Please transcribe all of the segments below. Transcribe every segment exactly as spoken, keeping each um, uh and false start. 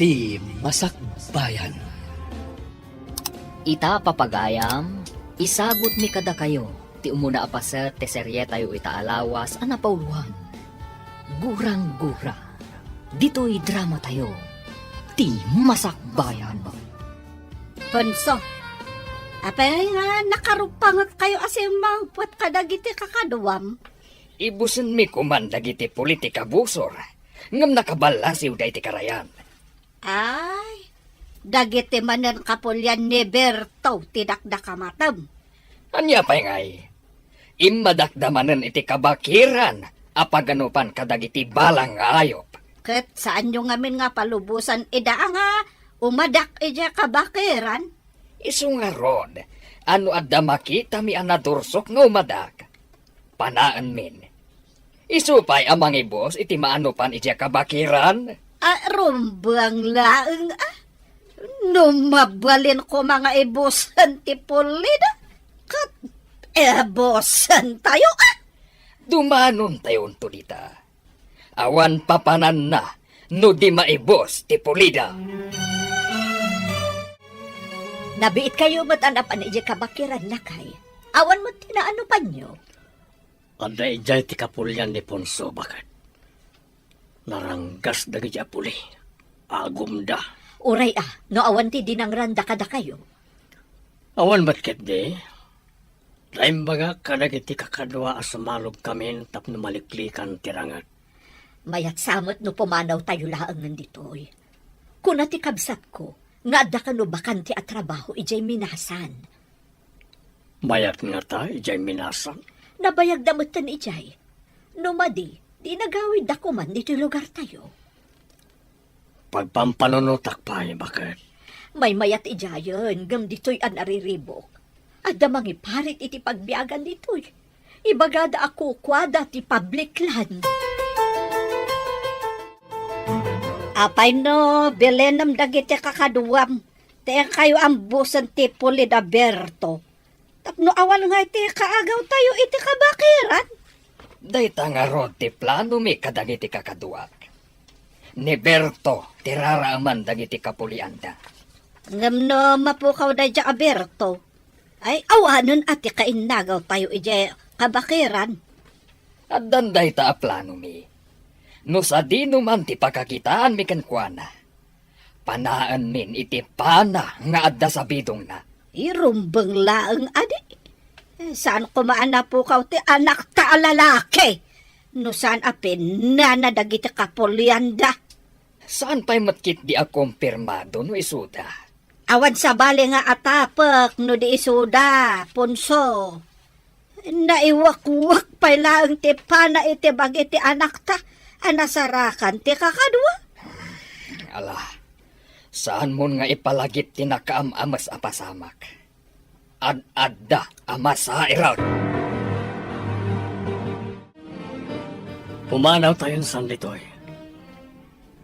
Ti Masakbayan. Ita, papagayam, isagutmi kadakayo ti umuna a paset ti serietayo ita a lawas a napauloan, Gurang-gura. Ditoy dramatayo, Ti Masakbayan. Ponso, apay nga nakaruppangetkayo a simmangpet kadagiti kakaduam? Ibusenmi koman dagiti puli ti kabusor, ngem nakaballasiwda iti karayan. Ay, dagiti manen kapulian ni Berto ti dakdakamatem. Ania pay ngay? Immadakda manen iti kabakiran a paganupan kadagiti balang nga ayup. Ket saanyo ngamin nga palubosan ida nga umadak idiay kabakiran? Isu ngarud, a no adda makitami a nadursok nga umadak, panaenmin. Isu pay a mangibus iti maanupan idiay kabakiran. A, rumbeng laeng, a. No mabalin koma nga ibusen ti pulida, ket ibusentayo, a. Dumanontayo unto dita. Awan papananna no di maibus ti pulida. Nabiitkayo met a napan idiay kabakiran, lakay. Awan met ti naanupanyo. Adda idiay ti kapulian ni Ponso, baket. Naranggas dagiti a puli. Agumda. Uray a, no awan ti dinangranda kadakayo. Awan met ketdi. Naimbagak kadagiti kakadua a sumalogkamin tapno maliklikan ti ranget. Mayat sa met no pumanawtayo laengen ditoy. Kuna ti kabsatko nga adda kano bakante a trabaho idiay Minasan. Mayat ngata idiay Minasan? Nabayagda metten idiay. No madi, di nagawidda koman ditoy lugartayo. Pagpampanunotak pay, baket. Maymayat idiayen, ngem ditoy a nariribuk. Adda mangiparit iti pagbiagan ditoy. Ibagada a kukuada ti public land. Apay no bilenem dagiti kakaduam, ti inkayo ambusen ti puli da Berto. Tapno awan nga iti kaagawtayo iti kabakiran? Dayta ngarud ti planomi kadagiti kakaduak. Ni Berto ti raraaman dagiti kapulianda. Ngem no mapukaw daydiay a Berto, ay awanen a ti kainnagawtayo idiay kabakiran. Addan dayta a planomi. No sadino man ti pakakitaanmi kenkuana, panaenmin iti pana nga adda sabidongna. Irumbeng laeng adi. Eh, saan koma a napukaw ti anakta a lalaki? No saan a pinana dagiti kapulianda. Saan pay met ketdi a kumpirmado no isuda? Awan sabali nga atapek no di isuda, Ponso. Naiwakwak pay laeng ti pana iti bagi ti anakta a nasarakan ti kakadua. Ala, saanmon nga ipalagip ti nakaam-ames a pasamak. Ad-adda a masairag. Pumanawtayon san ditoy.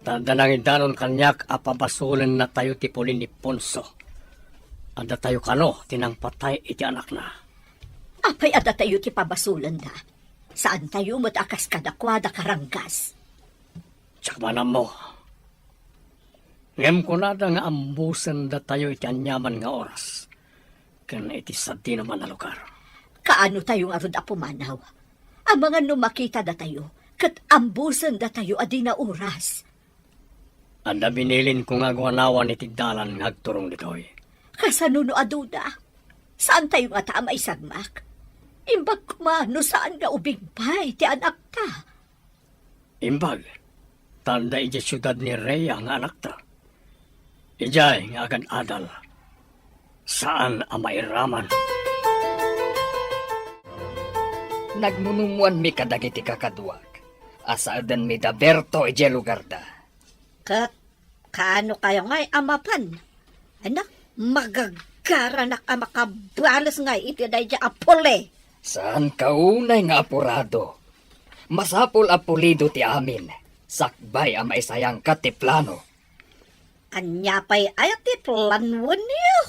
Ta adda nangidanon kaniak a pabasolennatayo ti puli ni Ponso. Addatayo kano ti nangpatay iti anakna. Apay addatayo ti pabasolenda? Saantayo met a kas kadakuada karanggas. Diak man ammo. Ngem kunada nga ambusendatayo iti aniaman nga oras, ken iti sadinoman a lugar. Kaanotayo ngarud a pumanaw? Amangan no makitadatayo, ket ambusendatayo a dina oras. Adda binilinko nga aguanawan iti dalan nga agturong ditoy. Kasano no aduda? Saantayo ngata a maisagmak? Imbag koma no saan nga ubing pay ti anakta. Imbag, ta adda idiay siudad ni Rhea nga anakta. Idiay nga agad-adal, saan a mairaman. Nagmunumuanmi kadagiti kakaduak a saedenmi da Berto idiay lugarda. Ket kaano kayo ngay a mapan? Anak, magagaranak a makabales ngay iti daydiay a puli. Saanka unay nga apurado. Masapul a pulido ti amin, sakbay a maisayangka ti plano. Ania pay aya ti planoenyo?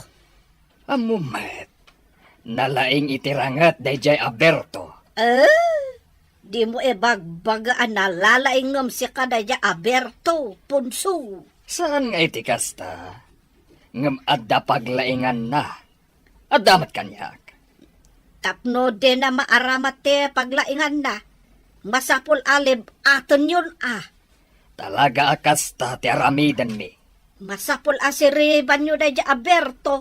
Ammom met, nalaing iti ranget daydiay a Berto. Eh, dimo ibagbaga a nalalaing ngem sika daydiay a Berto, Ponso. Saan nga iti kasta, ngem adda paglainganna. Adda met kaniak. Tapno dina maaramat ti paglainganna, masapul a lib-atenyon a. Talaga a kasta ti aramidenmi. Masapul a siribanyo daydiay a Berto.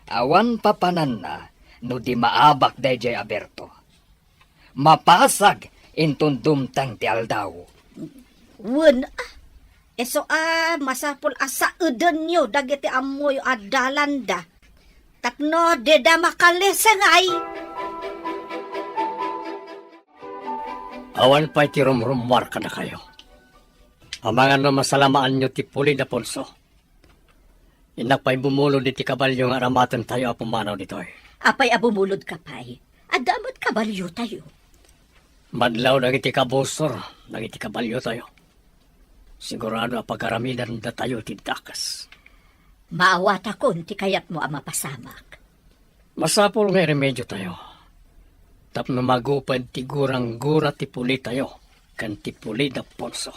Awan papananna no di maabak daydiay a Berto. Mapasag inton dumteng ti aldaw. Wen, ah, isu a masapul a saedenyo dagiti ammoyo a dalanda. Tapno dida makalisengay. Awan pay ti rumrummuar kadakayo. Amangan no masalamaanyo ti puli da Ponso. Innak pay bumulod iti kabalio nga aramatentayo a pumanaw ditoy. Apay a bumulodka pay? Adda met kabaliotayo. Madlaw dagiti kabusor dagiti kabaliotayo. Sigurado a pagaramidandatayo ti dakes. Maawatakon ti kayatmo a mapasamak. Masapul nga iremediotayo tapno maguped ti guranggura ti pulitayo ken ti puli da Ponso.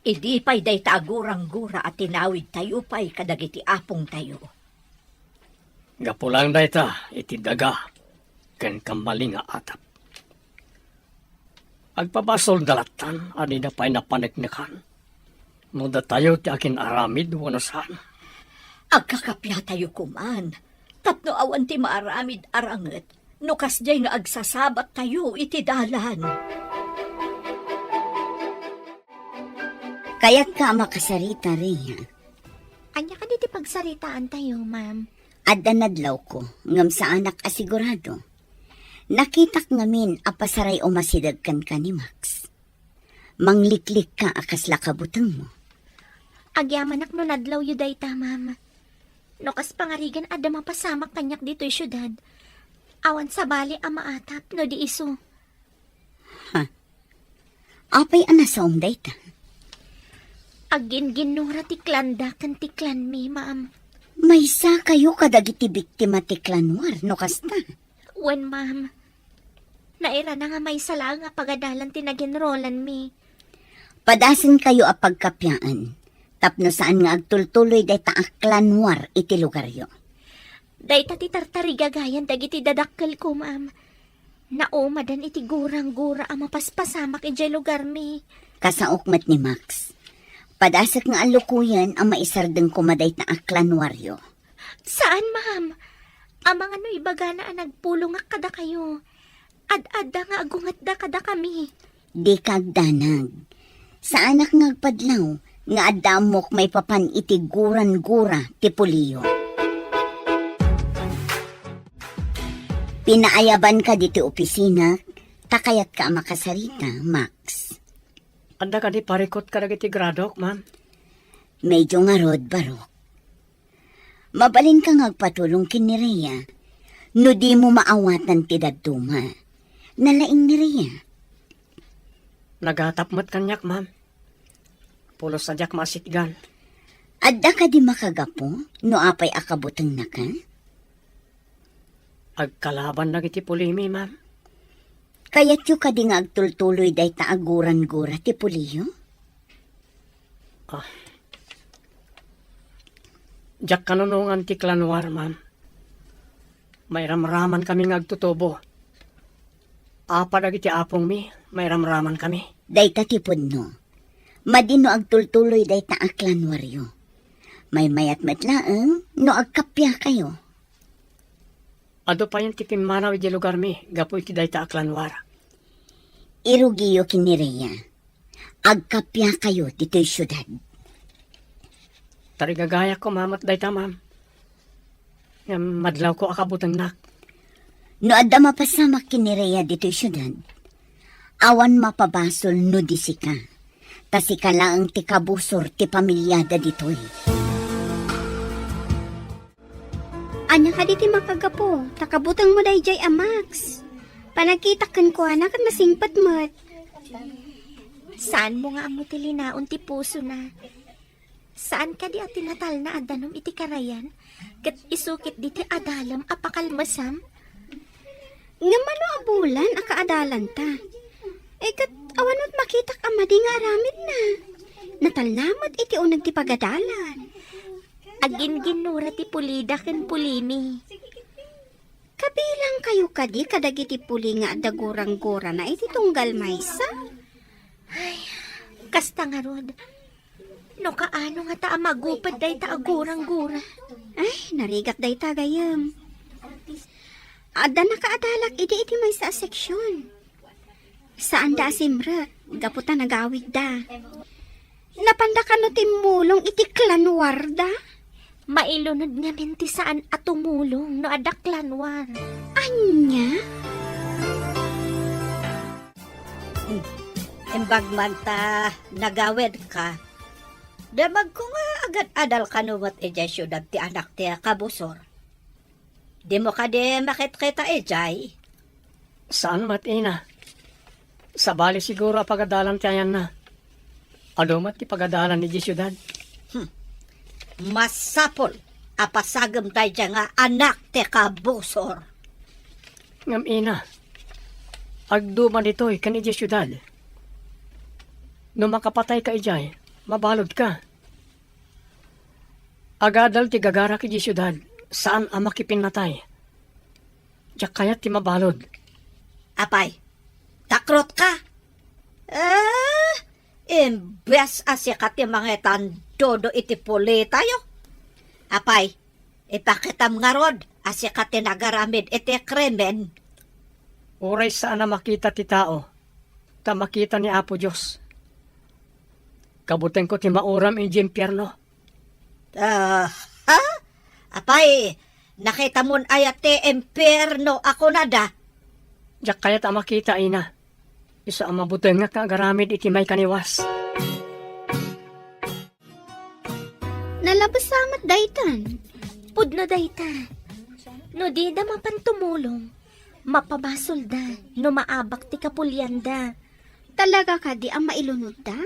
Idi pay dayta a guranggura a tinawidtayo pay kadagiti apongtayo. Gapu lang dayta iti daga ken kammali nga atap. Agpabasol da lattan a dida pay napaneknekan no datayo ti akin-aramid wenno saan. Agkakapiatayo koman tapno awan ti maaramid a ranget no kasdiay nga agsasabattayo iti dalan. Kayatka a makasarita, Rhea. Ania kadi ti pagsaritaantayo, ma'am? Adda nadlawko, ngem saanak a sigurado. Nakitak ngamin a pasaray umasideg kenka ni Max. Mangliklikka a kasla kabutengmo. Agyamanak no nadlawyo dayta, ma'am. No kas pangarigan adda mapasamak kaniak ditoy siudad, awan sabali a maatap no di isu. Ha? Apay a nasaom dayta? Agginginnura ti klanda ken ti klanmi, ma'am. Maysakayo kadagiti biktima ti klan war no kasta? Wen, ma'am. Nairana nga maysa laeng a pagadalan ti nagenrolanmi. Padasenkayo a pagkapiaen tapno saan nga agtultuloy dayta a klan war iti lugaryo. Dayta ti tartarigagayan dagiti dadakkelko, ma'am. Naumadan iti guranggura a mapaspasamak idiay lugarmi. Kasaok met ni Max. Padasek nga allukoyen a maisardeng koma dayta a klan waryo. Saan, ma'am. Amangan no ibagana a nagpulongak kadakayo. Ad-adda nga agungetda kadakami. Dika agdanag. Saanak nga agpadlaw nga adda ammok maipapan iti guranggura ti puliyo. Pinaayabanka ditoy opisina, ta kayatka a makasarita, Max. Adda kadi parikut kadagiti gradok, ma'am? Medyo ngarud, Barok. Mabalinka nga agpatulong ken ni Rhea. No dimo maawatan ti dadduma, nalaing ni Rhea. Nagatap met kaniak, ma'am. Pulos a diak maasitgan. Adda kadi makagapu no apay a kabutengnaka? Agkalaban dagiti pulimi, ma'am. Kayatyo kadi nga agtultuloy dayta a guranggura ti puliyo? Ah. Diak kanunongan ti klan war, ma'am. Mairamraman kami nga agtutubo. Apa dagiti apongmi, mairamraman kami. Dayta ti pudno. Madi no agtultuloy dayta a klan waryo. Maymayat met laeng no agkappiakayo. Adu payen ti pimmanaw idiay lugarmi gapu iti dayta a klan war. Irugiyo ken ni Rhea. Agkappiakayo ditoy siudad. Tarigagayak koma met dayta, ma'am. Ngem madlawko a kabutengnak. No adda mapasamak ken ni Rhea ditoy siudad, awan mapabasol no di sika. Ta sika laeng ti kabusor ti pamiliada ditoy. Ania kadi ti makagapu? Ta kabutengmo daydiay a Max. Panagkitak kenkuana ket nasingpet met. Saanmo nga ammo ti linaon ti pusona. Saan kadi a tinatalna a danum iti karayan, ket isu ketdi ti adalem a pakalmesam? Ngem mano a bulan a kaadalanta? Eh, ket awan met makitak a madi nga aramidna. Natalna met iti uneg ti pagadalan. Aginginnura ti pulida ken pulimi. Kabilangkayo kadi kadagiti puli nga adda gurang-gurana iti tunggal maysa? Ay, kasta ngarud. No kaano ngata a maguped dayta a gurang-gura? Ay, narigat dayta, gayyem. Adda nakaadalak idi iti maysa a seksyon. Saanda a simrek, gapu ta nagawidda. Napanda kano timmulong iti clan war da? Mailunod ngamin ti saan a tumulong no adda clan war. Ania? Hmm. Imbag man ta nagawidka, damagko nga agad-adal kano met idiay siudad ti anak ti kabusor. Dimo kadi makitkita idiay? Saan met, ina. Sabali siguro a pagadalan ti ayanna. Adu met ti pagadalan idiay siudad. Hmm. Masapul a pasagem daydiay nga anak ti kabusor. Ngem, ina, agduma ditoy ken idiay siudad. No makapatayka idiay, mabaludka. Agadal ti gagarak idiay siudad, saan a makipinnatay. Diak kayat ti mabalud. Apay, takrotka? Eh, imbes a sika ti mangitandodo iti pulitayo. Apay, ipakitam ngarud a sika ti nagaramid iti krimen. Uray saan a makita ti tao, ta makita ni Apo Dios. Kabutengko ti mauram idiay impierno. Ah, ha? Apay, nakitamon aya ti impierno a kunada? Diak kayat a makita, ina. Isu a mabutengak nga agaramid iti maikaniwas. Nalabes sa met daytan. Pudno dayta. No dida mapan tumulong, mapabasolda no maabak ti kapulianda. Talaga kadi a mailunodda?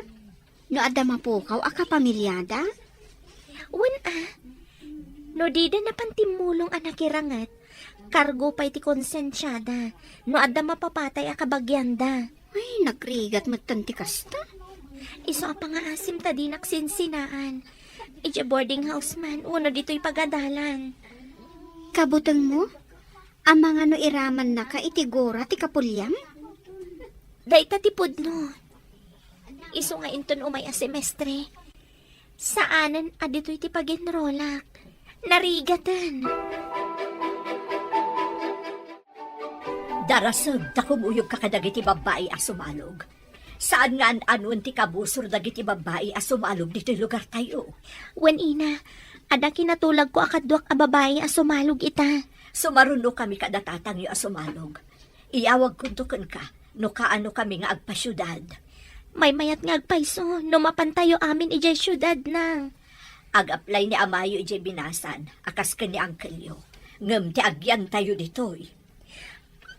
No adda mapukaw a kapamiliada? Wen a, no dida napan timmulong a nakiranget, kargo pay ti konsensiada no adda mapapatay a kabagianda. Ay, nagrigat metten ti kasta. Isu a pangaasim ta dinak sinsinaan. Idiay boarding house man, wenno ditoy pagadalan. Kabutengmo? Amangan no iramannaka iti gura ti kapuliam? Dayta ti pudno. Isu nga inton umay a semestre, saanen a ditoy ti pag-enrolak. Narigaten. Darasem ta kumuyogka kadagiti babbai a sumalog. Saan nga an-anuen ti kabusor dagiti babbai a sumalog ditoy lugartayo. Wen, ina, adda kinatulagko a kaduak a babbai a sumalog ita. Sumarunokami kada tatangyo a sumalog. Iyawagkonto kenka no kaanokami nga agpasiudad. Maymayat nga agpayso no mapantayo amin idiay siudad, nang. Ag-apply ni amayo idiay binasan a kas ken ni angkelyo. Ngem ti agyantayo ditoy.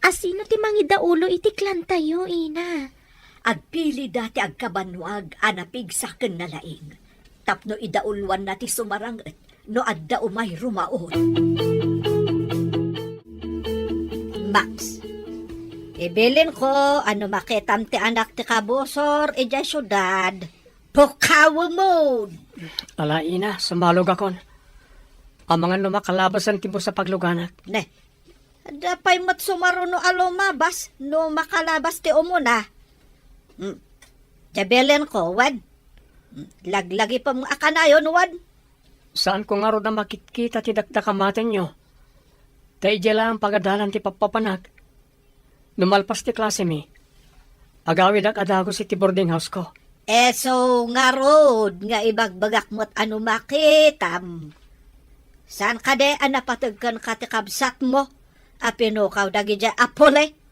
Asino ti mangidaulo iti clantayo, ina? Agpilida ti agkabannuag a napigsa ken nalaing tapno idauluanna ti sumaranget no adda umay rumaot. Max, ibilinko a no makitam ti anak ti kabusor idiay siudad, pukawemon! Ala, ina, sumalogakon. Amangan no makalabasan ti bus a pagluganak. Ne, adda pay met sumaruno a lumabas no makalabas ti umuna. Hmm. Diay bilinko, wen? Hmm. Laglagipem a kanayon, wen? Saanko ngarud a makitkita ti dakdakamatenyo. Ta idiay laeng pagadalan ti pappapanak. No malpas ti klasemi, agawidak a dagus iti boarding house-ko. Isu ngarud nga ibagbagak met a no makitam. Saan kadi a napateg kenka ti kabsatmo a pinukaw dagidiay a puli?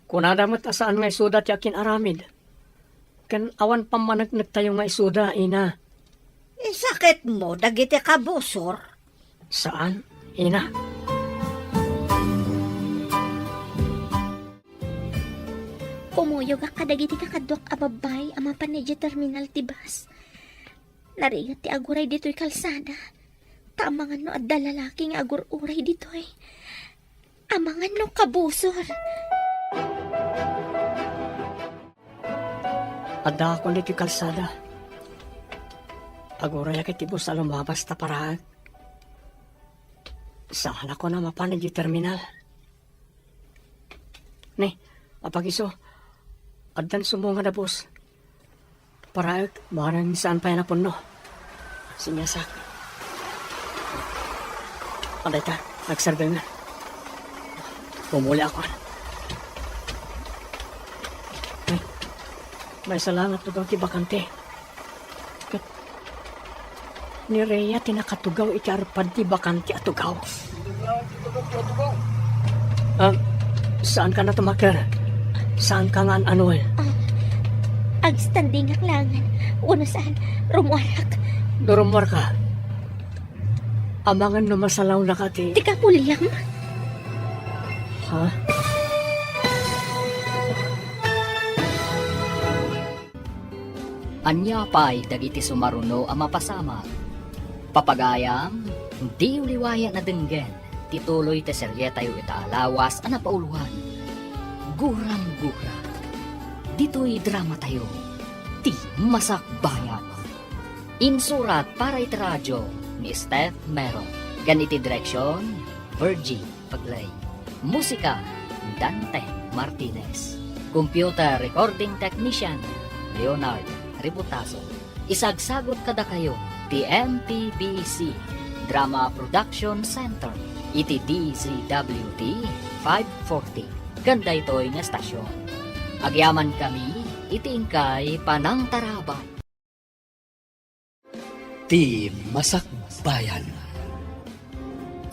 Kunada met a saan nga isuda ti akin-aramid. Ken awan pammaneknektayo nga isuda, ina. Isakitmo dagiti kabusor? Saan, ina. Kumuyogak kadagiti kakaduak a babbai a mapan idiay terminal ti bus. Narigat ti aguray ditoy kalsada. Ta amangan no adda lalaki nga agur-uray ditoy. Amangan no kabusor. Addaakon ditoy kalsada. Agurayak iti bus a lumabas ta paraek. Saanakon a mapan idiay terminal. Ni, apagiso, addan sumungad a bus. Paraek, barang saan pay a napunno. Siniasak. Adayta, nagsardengan. Pumuli ako. Ay, maysa lang a tugaw ti bakante. Ket ni Rhea ti nakatugaw iti arpad ti bakante a tugaw. Ah, saanka natumaker? Saanka nga an-anoen? Ah, agstandingak laengen. Wenno saan, rummuarak. No rummuarka, amangan no masalawnaka ti... Ti kapuliam. Ha? Ania pay dagiti sumaruno a mapasamak? Papagayam, diyo liwayan a denggen ti tuloy ti serietayo ita a lawas a napauloan, Gurang-gura. Ditoy dramatayo, ti Masakbayan. Insurat para iti radio ni Steph Mero, ken iti direksion, Virgie Paglay. Musika, Dante Martinez. Computer recording technician, Leonard Ributaso. Isagsagut kadakayo ti M P B C Drama Production Center iti D Z W T five forty ken daytoy nga estasion. Agyamankami iti inkay panangtarabay. Ti Masakbayan.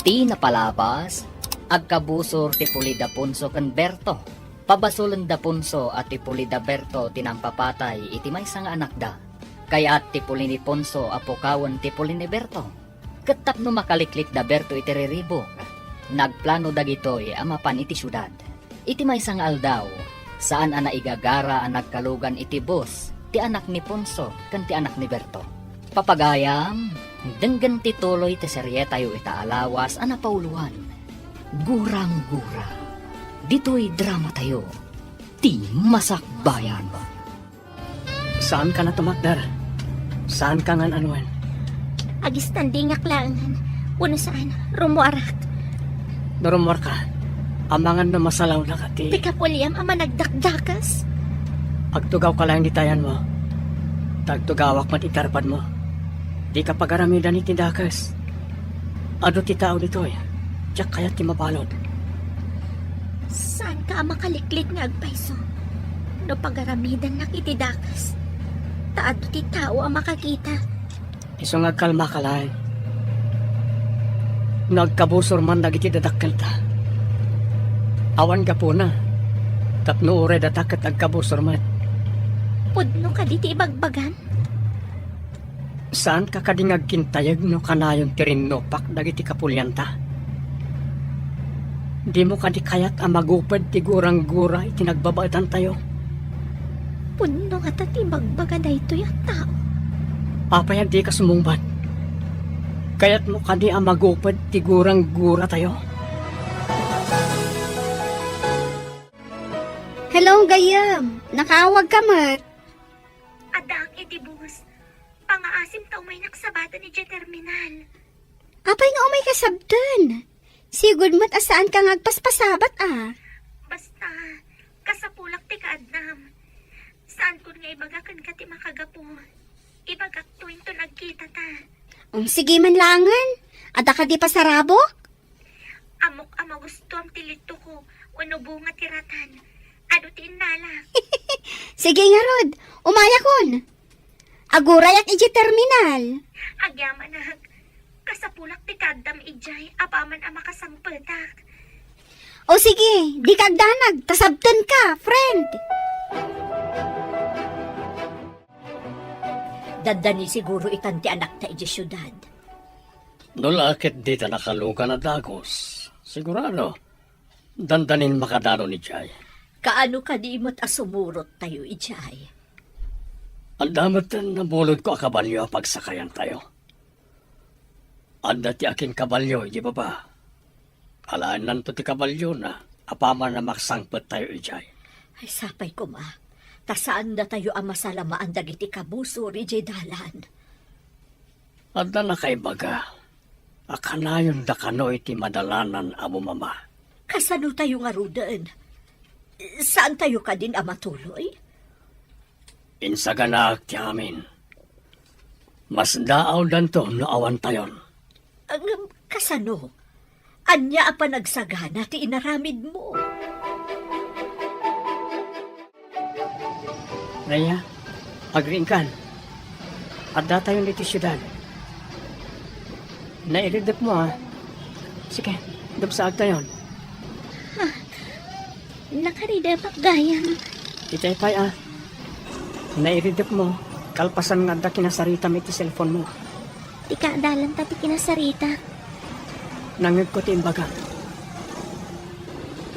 Ti napalabas, agkabusor ti puli da Ponso ken Berto. Pabasolen da Ponso a ti puli da Berto ti nampapatay iti maysa nga anakda. Kayat ti puli ni Ponso a pukawen ti puli ni Berto. Ket tapno makaliklik da Berto iti riribuk, nagplano dagitoy a mapan iti siudad. Iti maysa nga aldaw, saan a naigagara a nagkalugan iti bus ti anak ni Ponso ken ti anak ni Berto. Papagayam, denggen ti tuloy ti serietayo ita a lawas a napauloan, Gurang-gura. Ditoy dramatayo, ti Masakbayan. Saanka natumakder? Saanka nga an-anoen? Agistandingak laengen. Wenno saan, rummuarak. No rummuarka, amangan no masalawnaka ti... Ti kapuliam a managdakdakas. Agtugawka laeng ditoy ayanmo. Ta agtugawak met iti arpadmo. Dika pagaramidan iti dakes. Adu ti tao ditoy. Diak kayat ti mabalud. Saanka a makaliklik nga agpayso no pagaramidannak iti dakes, ta adu ti tao a makakita. Isu nga agkalmaka laeng. No agkabusor man dagiti dadakkelta, awan gapuna, tapno uray data ket agkabusor met. Pudno kadi ti ibagbagam? Saanka kadi nga agkintayeg no kanayon ti rinnupak dagiti kapulianta? Dimo kadi kayat a maguped ti gurang-gura iti nagbabaetantayo? Pudno ngata ti ibagbaga daytoy a tao. Apay a dika sumungbat? Kayatmo kadi a maguped ti gurang-guratayo? Hello, gayyem. Nakaawagka met? Addaak iti bus. Pangaasim ta umaynak sabaten idiay terminal. Apay nga umayka sabten? Sigud met a saanka nga agpaspasabat a. Basta, kasapulak ti kaaddam. Saankon nga ibaga kenka ti makagapu. Ibagakto inton agkitata. Um, sige man laengen. Adda kadi pasarabok? Ammok a magustuam ti litoko wenno bunga ti ratan. Adu ti innalak. Sige ngarud, umayakon. Agurayak idiay terminal. Agyamanak, kasapulak ti kaaddam idiay apaman a makasangpetak. O sige, dika agdanag, ta sabtenka, friend. Dandani siguro itan ti anakta idiay siudad. No la ket dita nakalugan a dagus, sigurado, dandanin makadanon idiay. Kaano kadi met a sumurottayo idiay? Adda met nabulodko a kabalio a pagsakayantayo. Adda ti akinkabalio idiay baba. Alaennanto ti kabaliona apaman a maksangpettayo idiay. Ay, sapay koma, ta saandatayo a masalamaan dagiti kabusor idiay dalan. Adda nakaibaga a kanayonda kano iti madalanan a bumaba. Kasano tayo ngaruden? Saan tayo kadin a matuloy? Insaganaak ti amin. Masdaawdanto no awan tayon. Ngem kasano? Ania a panagsagana ti inaramidmo? Rhea, agriingkan. Addatayon iti siudad. Nairidepmo, a. Sige, dumsaagtayon. Ah, nakaridepak gayam. Itay pay, a. Nairidepmo, kalpasan nga adda kinasaritam iti cellphone mo. Ti kaadalanta ti kinasarita. Nangngegko ti imbagam.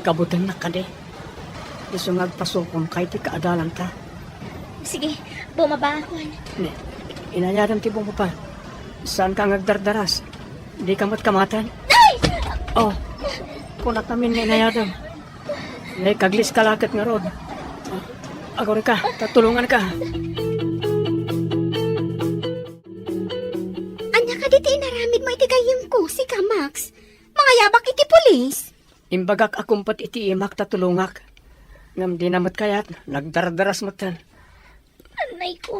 Kabutannak kadi. Isu nga agpasukonka iti kaadalanta. Sige, bumabaakon. Ne, inayadam ti bumaba. Saanka nga agdardaras. Dika met kamatan. Ay! Oh, kunak amin nga inayadam. Naikaglis ka la ket ngarud. Agurika, ta tulonganka. Ania kadi ti inaramidmo iti gayyemko, sika, Max? Mangayabak iti pulis? Imbagak a kumpet iti imak ta tulongak. Ngem dina met kayat, nagdardaras metten. Anay ko,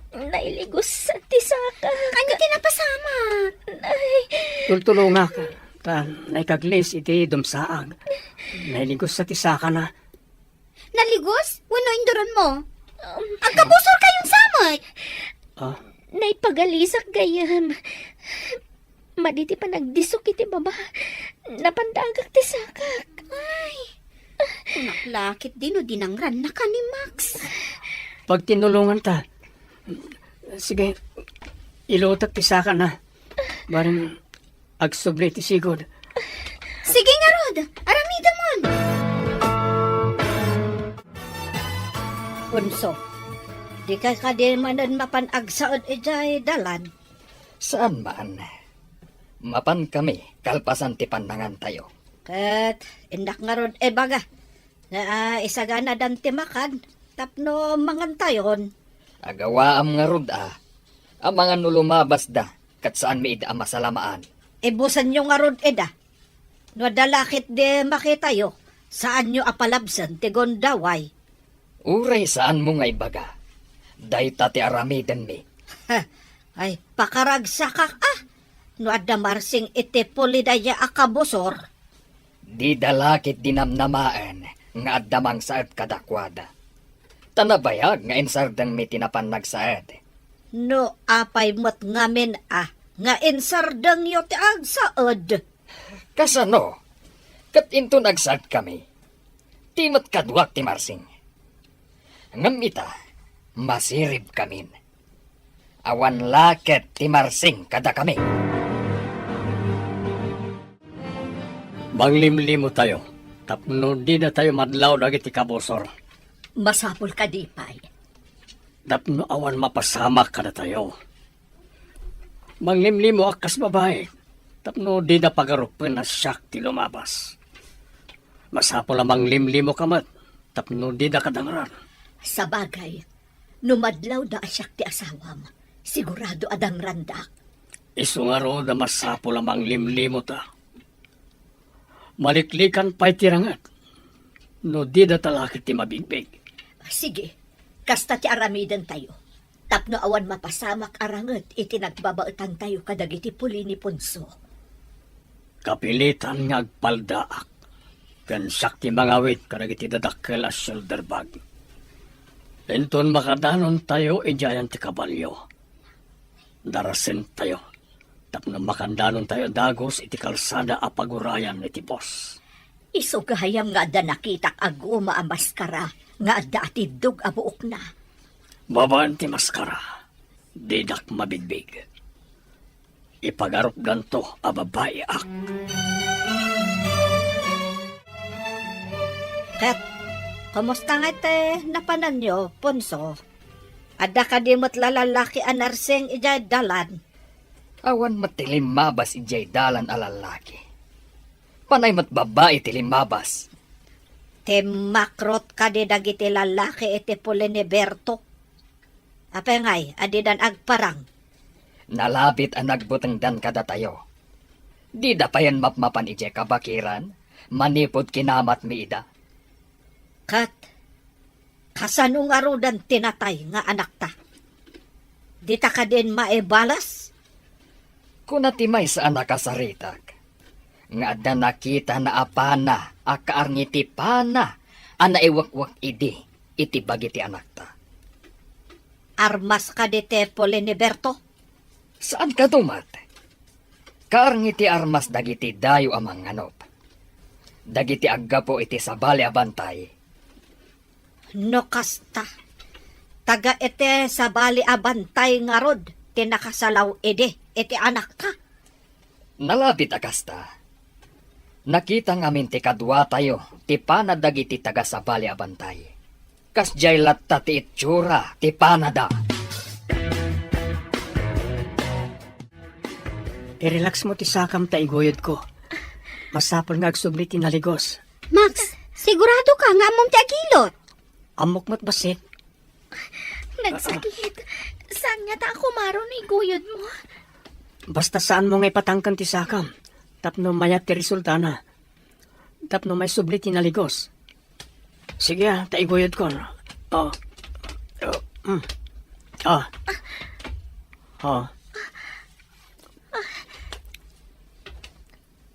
nailigos ti saka. Ania ti napasamak? Ay. Tultulongak, ta naikaglis iti dumsaag. Nailigos ti sakana. Naligos? Wenno induron mo? Um, agkabusor kayon sa met? Ah? Naipagalisak gayam. Madi ti panagdisok iti baba. Napandagak ti sakak. Ay, kunak la ket dino dinangranna ka ni Max. Pagtinulonganta. Sige, ilutek ti sakana. Bareng agsubli ti sigud. Sige ngarud, aramidemon. Punso, dika kadi manen mapan agsaed idiay dalan? Saan man. Mapankami kalpasan ti pannangantayo. Ket innak ngarud ibaga nga, ah, isaganadan ti makan tapno mangantayon. Agawaam ngarud, a, amangan no lumabasda ket saanmi ida a masalamaan. Ibusenyo ngarud ida. No adda la ketdi makitayo, saanyo a palabsen ti gundaway. Uray saanmo nga ibaga, dayta ti aramidenmi. Ay, pakaragsakak a, no adda marsing iti puli dayta a kabusor. Dida la ketdi namnamaen nga adda mangsaed kadakuada. Ta nabayag nga insardengmi ti napan nagsaed. No apay met ngamin a nga insardengyo ti agsaed? Kasano? Ket inton agsaedkami, ti met kaduak ti marsing. Ngem ita, masiribkamin. Awan la ket ti marsing kadakami. Manglimlimotayo tapno dinatayo madlaw dagiti kabusor. Masapul kadi pay? Tapno awan mapasamak kadatayo. Manglimlimoak kas babai, tapno dida pagarupen a siak ti lumabas. Masapul a manglimlimoka met, tapno dida kadangran. Sabagay, no madlawda a siak ti asawam, sigurado a dangrandak. Isu ngarud a masapul a manglimlimota. Maliklikan pay ti ranget, no dida talakit ti mabigbig. Sige, kasta ti aramidentayo, tapno awan mapasamak a ranget iti nagbabaetantayo kadagiti puli ni Ponso. Kapilitan nga agpaldaak, ken siak ti mangawit kadagiti dadakkel a shoulder bag. Inton makadanontayo idiayen ti kabalio, darasentayo. Tapno makandanontayo dagus iti kalsada a pagurayan iti bus. Isu gayam nga adda nakitak a goma a maskara nga adda atiddog a buokna. Babaen ti maskara, dinak mabigbig. Ipagarupdanto a babaiak. Ket, kumusta nga iti napananyo, Ponso? Adda kadi met la lallaki a narsing idiay dalan? Awan met ti limmabas idiay dalan a lallaki. Panay met babbai ti limmabas. Timmakrot kadi dagiti lallaki iti puli ni Berto? Apay ngay a didan agparang? Nalabit a nagbutengdan kadatayo. Dida payen mapmapan idiay kabakiran, manipud kinamatmi ida. Ket, kasano ngaruden ti natay nga anakta? Dita kadin maibalas? Kuna ti maysa a nakasaritak, nga adda nakitana a pana a kaarngi ti pana a naiwekwek idi iti bagi ti anakta. Armas kadi ti puli ni Berto? Saan kano met? Kaarngi ti armas dagiti dayo a mangnganop. Dagiti aggapu iti sabali a bantay. No kasta, taga iti sabali a bantay ngarud ti nakasalaw idi iti anakta? Nalabit a kasta. Nakita ngamin ti kaduatayo ti pana dagiti taga sabali a bantay. Kasdiay latta ti itsura ti panada. I-relax mo ti sakam ta iguyodko. Masapul nga agsubli ti naligos. Max, sigurado ka nga ammom ti agilot? Ammok met bassit. Nagsakit. Saan nga ta a kumaro no iguyod mo? Basta saan mo nga ipatangken ti sakam. Tapno mayat ti resultana. Tapno maisubli ti naligos. Sige, ah, ta iguyodkon. Oh. Oh. Mm. Ah. Oh.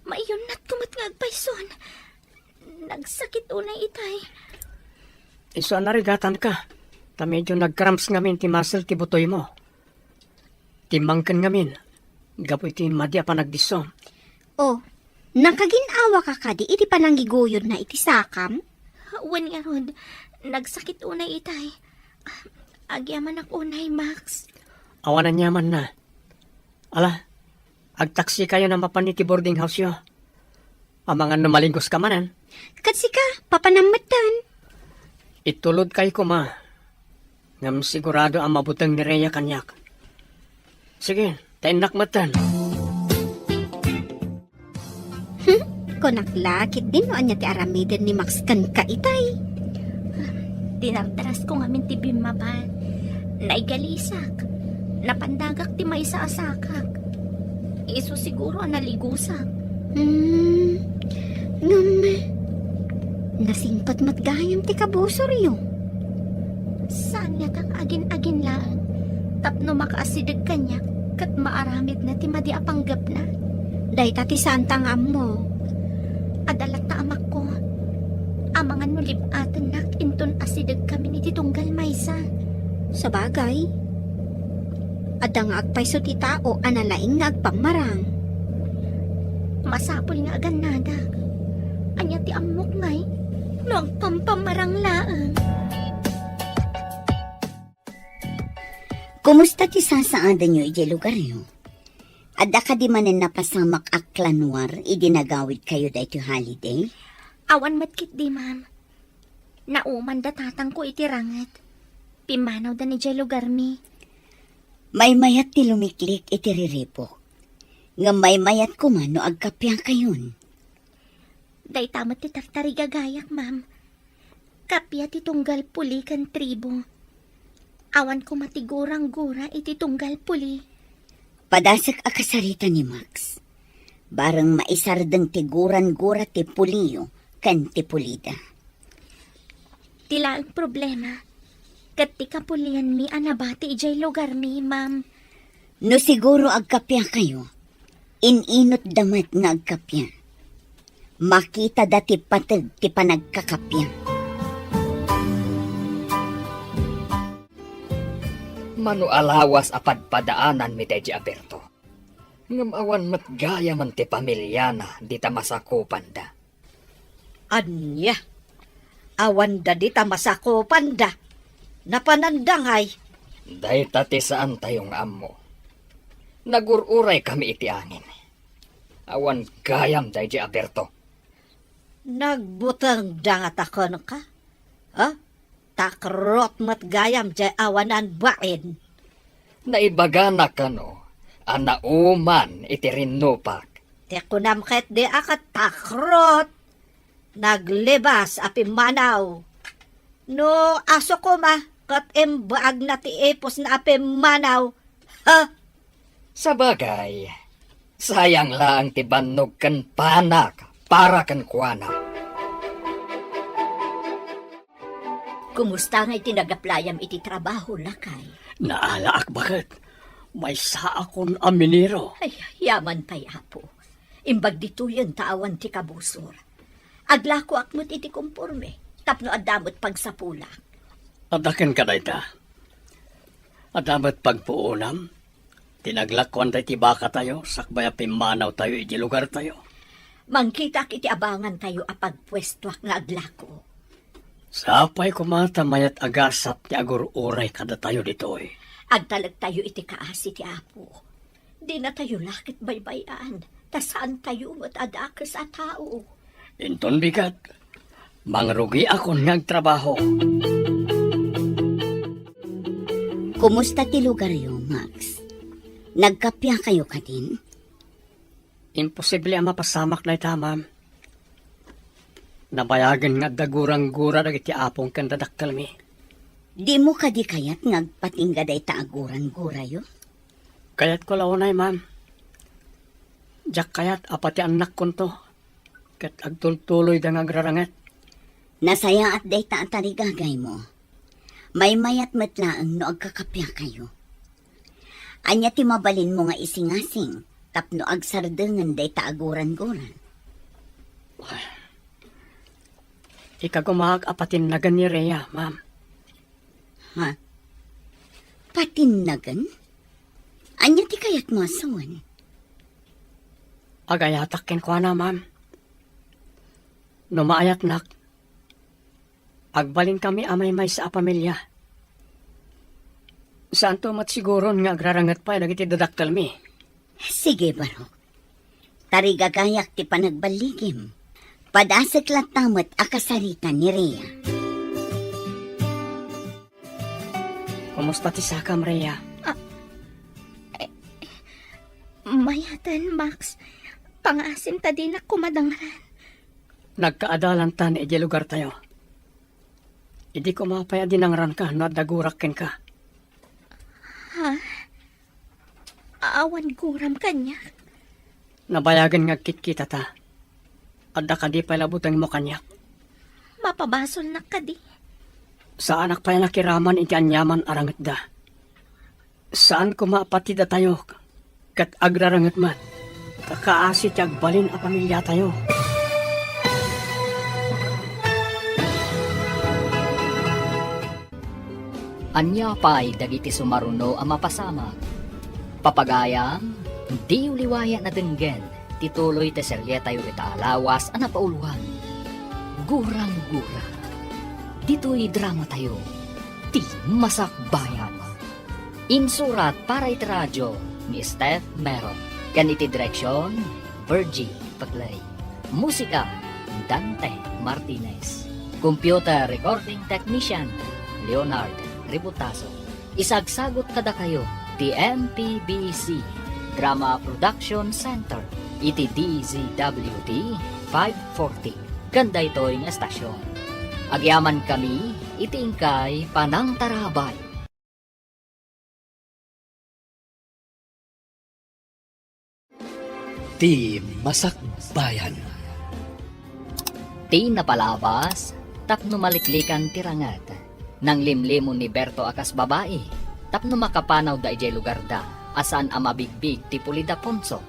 Maiyunnatko met nga agpayson. Nagsakit unay itay. Isu a narigatanka, ta medyo nag-cramps ngamin ti muscle ti butoymo. Timmangken ngamin, gapu iti madi a panagdisso. Oh, nakagin-awaka kadi iti panangiguyodna iti sakam? Wen ngarud, nagsakit unay itay. Agyamanak unay, Max. Awan aniamanna. Ala, agtaksikayo a mapan iti boarding house-yo. Amangan no maligos ka manen. Ket sika, papanam metten. Itulodkay koma. Ngem sigurado a mabuteng ni Rhea kaniak. Sige, ta innak metten. Hmm, kunak la ketdin no ania ti aramiden ni Max kenka itay. Dinardarasko ngamin ti bimmapan. Naigalisak. Napandagak ti maysa a sakak. Isu siguro a naligusak. Hmm, ngem, nasingpet met gayam ti kabusoryo. Saan nga ta agin-agin laeng, tapno makaasideg kaniak ket maaramidna ti madi a panggepna. Dayta ti saanta nga ammo. Adda latta amakko. Amangan no lib-atennak inton asidegkamin iti tunggal maysa. Sabagay, adda nga agpayso ti tao a nalaing nga agpammarang. Masapul nga agannadak. Ania ti ammok ngay no agpampammarang laeng? Kumusta ti sasaadanyo idiay lugaryo? Adda kadi manen napasamak a klanuar idi nagawidkayo daytoy holiday? Awan met ketdi, ma'am. Nauman da tatangko iti ranget. Pimmanawda idiay lugarmi. Maymayat ti lumiklik iti riribuk. Ngem maymayat koma no agkappiakayon. Dayta met ti tartarigagayak, ma'am. Kappia ti tunggal puli ken tribo. Awan koma ti gurang-gura iti tunggal puli. Padasek a kasarita ni Max. Bareng maisardeng ti gurang-gura ti puliyo ken ti pulida. Ti laeng problema, ket ti kapulianmi a nabati idiay lugarmi, ma'am. No siguro agkappiakayo, in-inutda met nga agkappia. Makitada ti pateg ti panagkakappia. Mano a lawas a padpadaananmi daydi a Berto. Ngem awan met gayamen ti pamiliana dita masakupanda. Ania? Awanda dita masakupanda. Napananda ngay? Dayta ti saantayo nga ammo. Nagur-uraykami iti angin. Awan gayam daydi a Berto. Nagbutengda ngata kenka? Ha? Takrot met gayam diay awanan bain. Naibagana kano a nauman iti rinnupak. Ti kunam ketdi a ket takrot. Naglibas a pimmanaw. No aso koma ket imbaagna ti ipusna a pimmanaw. Ha? Sabagay, sayang laeng ti bannog ken panak para kenkuana. Kumusta ngay ti nagaplayam iti trabaho, lakay? Naalaak baket. Maysaakon a minero. Ay, yaman pay, Apo. Imbag ditoyen ta awan ti kabusor. Aglakoak met iti komporme, tapno adda met pagsapulak. Adda kenka dayta. Adda met pagpuonam ti naglakuan dayta bakatayo sakbay a pimmanawtayo iti lugartayo. Mangkitaak iti abangantayo a pagpuestoak nga aglako. Sapay koma ta mayat a gasat ti agur-uray kadatayo ditoy. Agtalektayo iti kaasi ti Apo. Dinatayo la ket baybay-an, ta saantayo met a dakes a tao. Inton bigat, mangrugiakon nga agtrabaho. Kumusta ti lugaryo, Max? Nagkappia kayo kadin? Imposible a mapasamak dayta, ma'am. Nabayagen nga adda gurang-gura dagiti apong ken dadakkelmi. Dimo kadi kayat nga agpatingga dayta a gurang-gurayo? Kayatko la unay, ma'am. Diak kayat a pati annakkonto ket agtultuloyda nga agraranget. Nasayaat dayta a tarigagaymo. Maymayat met laeng no agkakappia kayo. Ania ti mabalinmo nga isingasing tapno agsardengen dayta a gurang-gura? Ikagumaak a patinnagen ni Rhea, ma'am. Ha? Patinnagen? Ania ti kayatmo a sawen? Agayatak kenkuana, ma'am. No maayatnak, agbalinkami a maymaysa a pamilia. Saanto met siguron nga agraranget pay dagiti dadakkelmi. Sige, Barok. Tarigagayak ti panagballigim. Padasek latta met a kasarita ni Rhea. Kumusta ti sakam, Rhea? Ah, eh, mayaten, Max. Pangaasim ta dinak koma dangran. Nagkaadalantan idiay lugartayo. Idi koma pay a dinangranka no adda gurak kenka. Ha? Awan guram kaniak? Nabayagen nga agkitkitata. Adda kadi pay la butengmo kaniak? Mapabasolnak kadi? Saanak pay a nakiraman iti aniaman a rangetda. Saan koma a pati datayo ket agraranget met. Ta kaasi ti agbalin a pamiliatayo. Ania pay dagiti sumaruno a mapasamak? Papagayam, diyo liwayan a denggen ti tuloy ti serietayo ita a lawas a napauluan, Gurang-gura. Ditoy dramatayo, Ti Masakbayan. Insurat para iti radio ni Steph Mero, ken iti direksion, Virgie Paclay. Musika, Dante Martinez. Computer recording technician, Leonard Ributazo. Isagsagut kadakayo ti M P B C Drama Production Center iti D Z W T five forty ken daytoy nga estasion. Agyamankami iti inkay panangtarabay. Ti Masakbayan. Ti napalabas tapno maliklikan ti ranget. Nanglimlimon ni Berto a kas babai tapno makapanawda idiay lugarda a saan a mabigbig ti Pulida Ponso.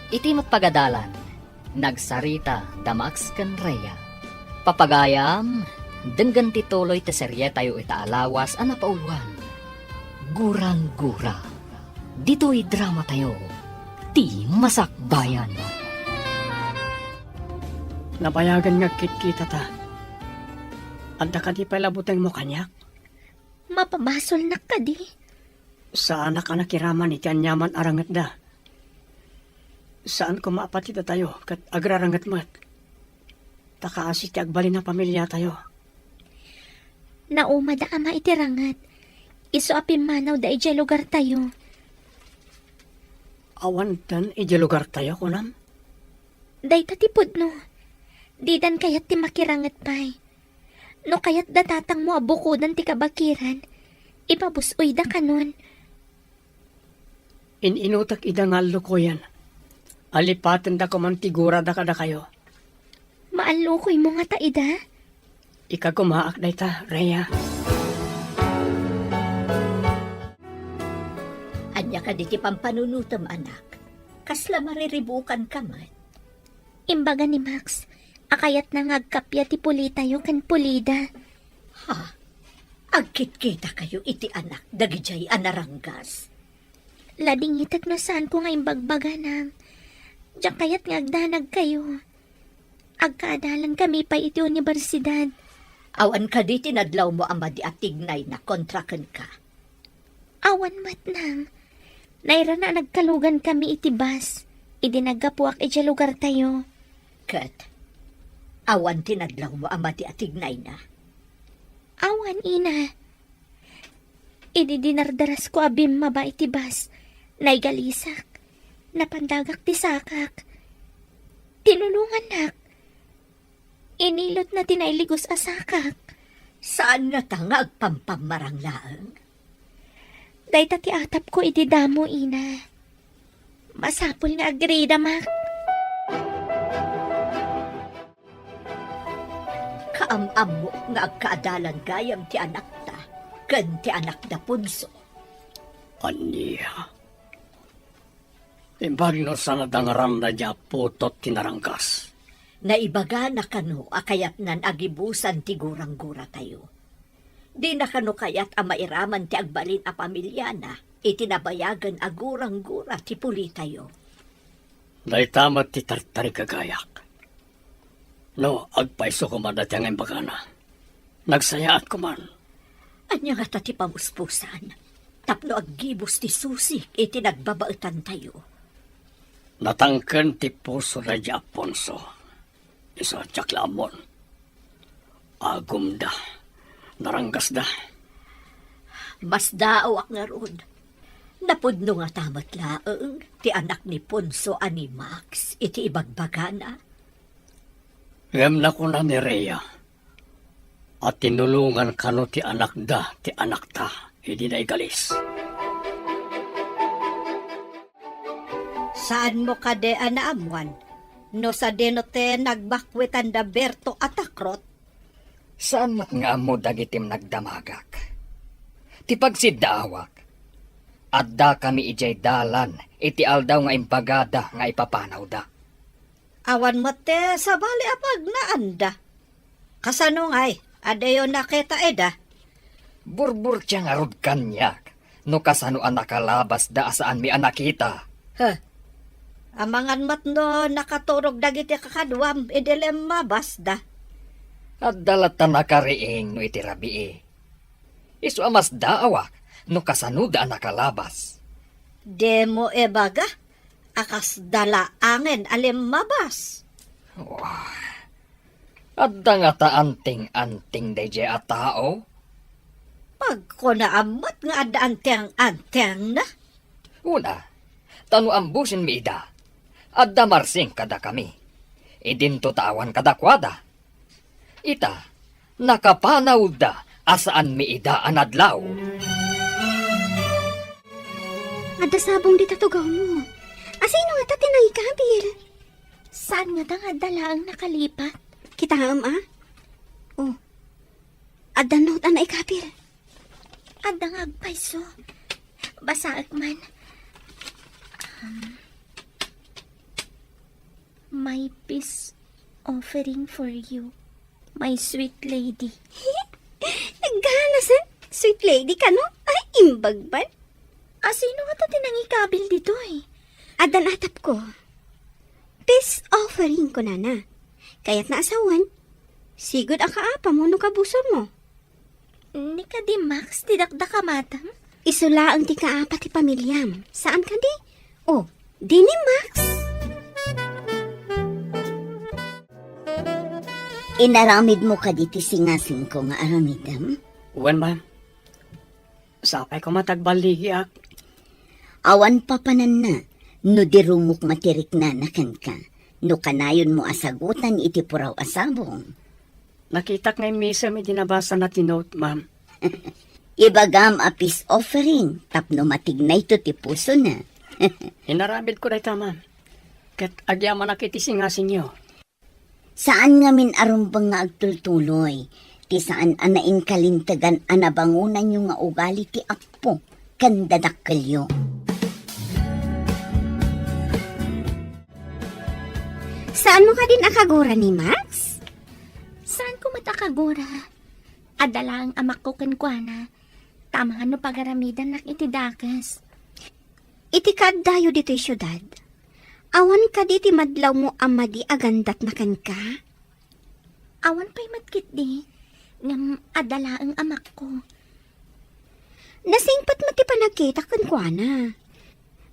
Iti met pagadalan, nagsarita da Max ken Rhea. Papagayam, denggen ti tuloy ti serietayo ita a lawas a napauluan, Gurang-gura. Ditoy dramatayo, Ti Masakbayan. Nabayagen nga agkitkitata. Adda kadi pay la butengmo kaniak? Mapabasolnak kadi? Saanak a nakiraman iti aniaman a rangetda. Saan koma a pati datayo ket agraranget met. Ta kaasi ti agbalin a pamiliatayo. Nauma da ama iti ranget. Isu a pimmanawda idiay lugartayo. Awanten idiay lugartayo, kunam? Dayta ti pudno. Didan kayat ti makiranget pay. No kayat da tatangmo a bukodan ti kabakiran, ipabus-oyda kanon. In-inutek ida nga allukoyen. Alipatenda koman ti gurada kadakayo. Maallukoymo ngata ida? Ikagumaak dayta, Rhea. Ania kadi ti pampanunotem, anak? Kasla mariribukanka met? Imbaga ni Max, a kayatna nga agkappia ti pulitayo ken pulida. Ha? Agkitkitakayo iti anak dagidiay a naranggas? Ladingitek no saanko nga imbagbaga, nang. Diak kayat nga agdanagkayo. Agkaadalankami pay iti universidad. Awan kadi ti nadlawmo a madi a tignayna kontra kenka? Awan met, nang. Nairana a nagkalugankami iti bus idi naggapuak idiay lugartayo. Ket awan ti nadlawmo a madi a tignayna? Awan, ina. Idi dinardarasko a bimmaba iti bus, naigalisak. Napandagak ti sakak. Tinulongannak. Inilotna ti nailigos a sakak. Saan ngata nga agpampammarang laeng? Dayta ti atapko idi damo, ina. Masapul nga agrida, Max. Kaam-ammok nga agkaadalan gayam ti anakta ken ti anakda Ponso. Ania? Imbag no saan a dangaranna diay a putot ti naranggas. Naibagana kano a kayatnan a gibusan ti gurangguratayo. Dina kano kayat a mairaman ti agbalin a pamiliana iti nabayagen a guranggura ti pulitayo. Dayta met ti tartarigagayak. No, agpayso koma dayta nga imbagana. Nagsayaat koman. Ania ngata ti pamuspusan tapno aggibus ti susik iti nagbabaetantayo? Natangken ti puso daydi Aponso. Isu a diak la ammon. Agumda. Naranggasda. Masdaawak ngarud. Napudno ngata met laeng ti anak ni Ponso a ni Max iti ibagbagana? Ngem nakuna ni Rhea a tinulongan kano ti anakda ti anakta idi naigalis. Saanmo kadi a naammuan no sadino ti nagbakwitanda Berto a takrot? Saan met nga ammo dagiti nagdamagak. Ti pagsiddaawak, addakami idiay dalan iti aldaw nga imbagada nga ipapanawda. Awan met ti sabali a pagnaanda. Kasano ngay a diyo nakita ida? Burburtia ngarud kaniak no kasano a nakalabasda a saanmi a nakita. Huh. Amangan met no nakaturog dagiti kakaduam idi limmabasda. Adda latta nakariing no iti rabii. Isu a masdaawak no kasanoda a nakalabas. Dimo ibaga a kasda laengen a limmabas. Wah, adda ngata anting-anting daydiay a tao? Pagkunaam met nga adda anting-antingna. Una, ta no ambusenmi ida, adda marsing kadakami. Idinto ta awan kadakuada. Ita, nakapanawda a saanmi ida a nadlaw. Adda sabong dita tugawmo. Asino ngata ti nangikabil? Saan ngata nga adda laeng nakalipat? Kitaem a? Oh. Adda note a naikabil. Adda nga agpayso. Basaek man. Um, My peace offering for you, my sweet lady. Nagganasen, sweet lady kano? Ay, imbag man. Asino ngata ti nangikabil ditoy? Addan atapko. Peace offering kunana. Kayatna a sawen, sigud a kaapamo no kabusormo. Ni kadi Max ti dakdakamatam? Isu laeng ti kaapa ti pamiliam. Saan kadi? Oh, di ni Max? Inaramidmo kadi ti singasingko nga aramidem? Wen, ma'am. Sapay koma ta agballigiak. Awan papananna no di rumok matiriknana kenka, no kanayonmo a sagutan iti puraw a sabong. Nakitak nga immisem idi nabasana ti note, ma'am. Ibagam a peace offering tapno matignayto ti pusona. Inaramidko dayta, ma'am. Ket agyamanak iti singasingyo. Saan ngamin a rumbeng nga agtultuloy ti saan a nainkalintegan a nabangonanyo nga ugali ti appo ken dadakkelyo. Saanmo kadin a kagura ni Max? Saanko met a kagura. Adda laeng amakko kenkuana. Tama nga no pagaramidannak iti dakes. Iti kaaddayo ditoy siudad, awan kadi ti madlawmo a madi a gandatna kenka? Awan pay met ketdi, ngem adda laeng amakko. Nasingpet met ti panagkitak kenkuana.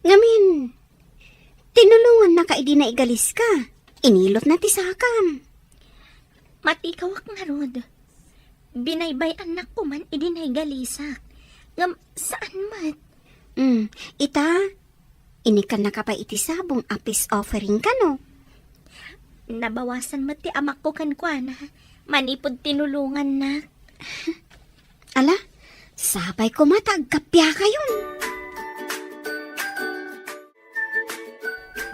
Ngamin, tinulongannaka idi naigaliska. Inilotna ti sakam. Matikawak ngarud. Binaybay-annak koman idi naigalisak. Ngem saan met. Hmm, ita, inikannaka pay iti sabong a peace offering kano? Nabawasan met ti amakko kenkuana manipud tinulongannak. Ala, sapay koma ta agkappiakayon.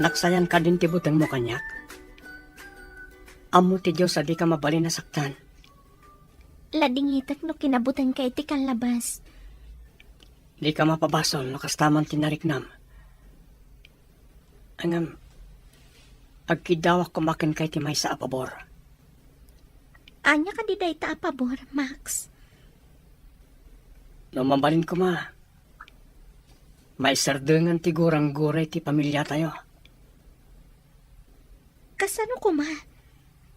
Naksayan kadin ti butengmo kaniak? Ammo ti Dios a dika mabalin a saktan. Ladingitek no kinabutengka iti kallabas. Dika mapabasol no kasta man ti nariknam. Ngem, agkiddawak koma kenka iti maysa a pabor. Ania kadi dayta a pabor, Max? No mabalin koma, maisardengan ti gurangguray ti pamiliatayo. Kasano koma?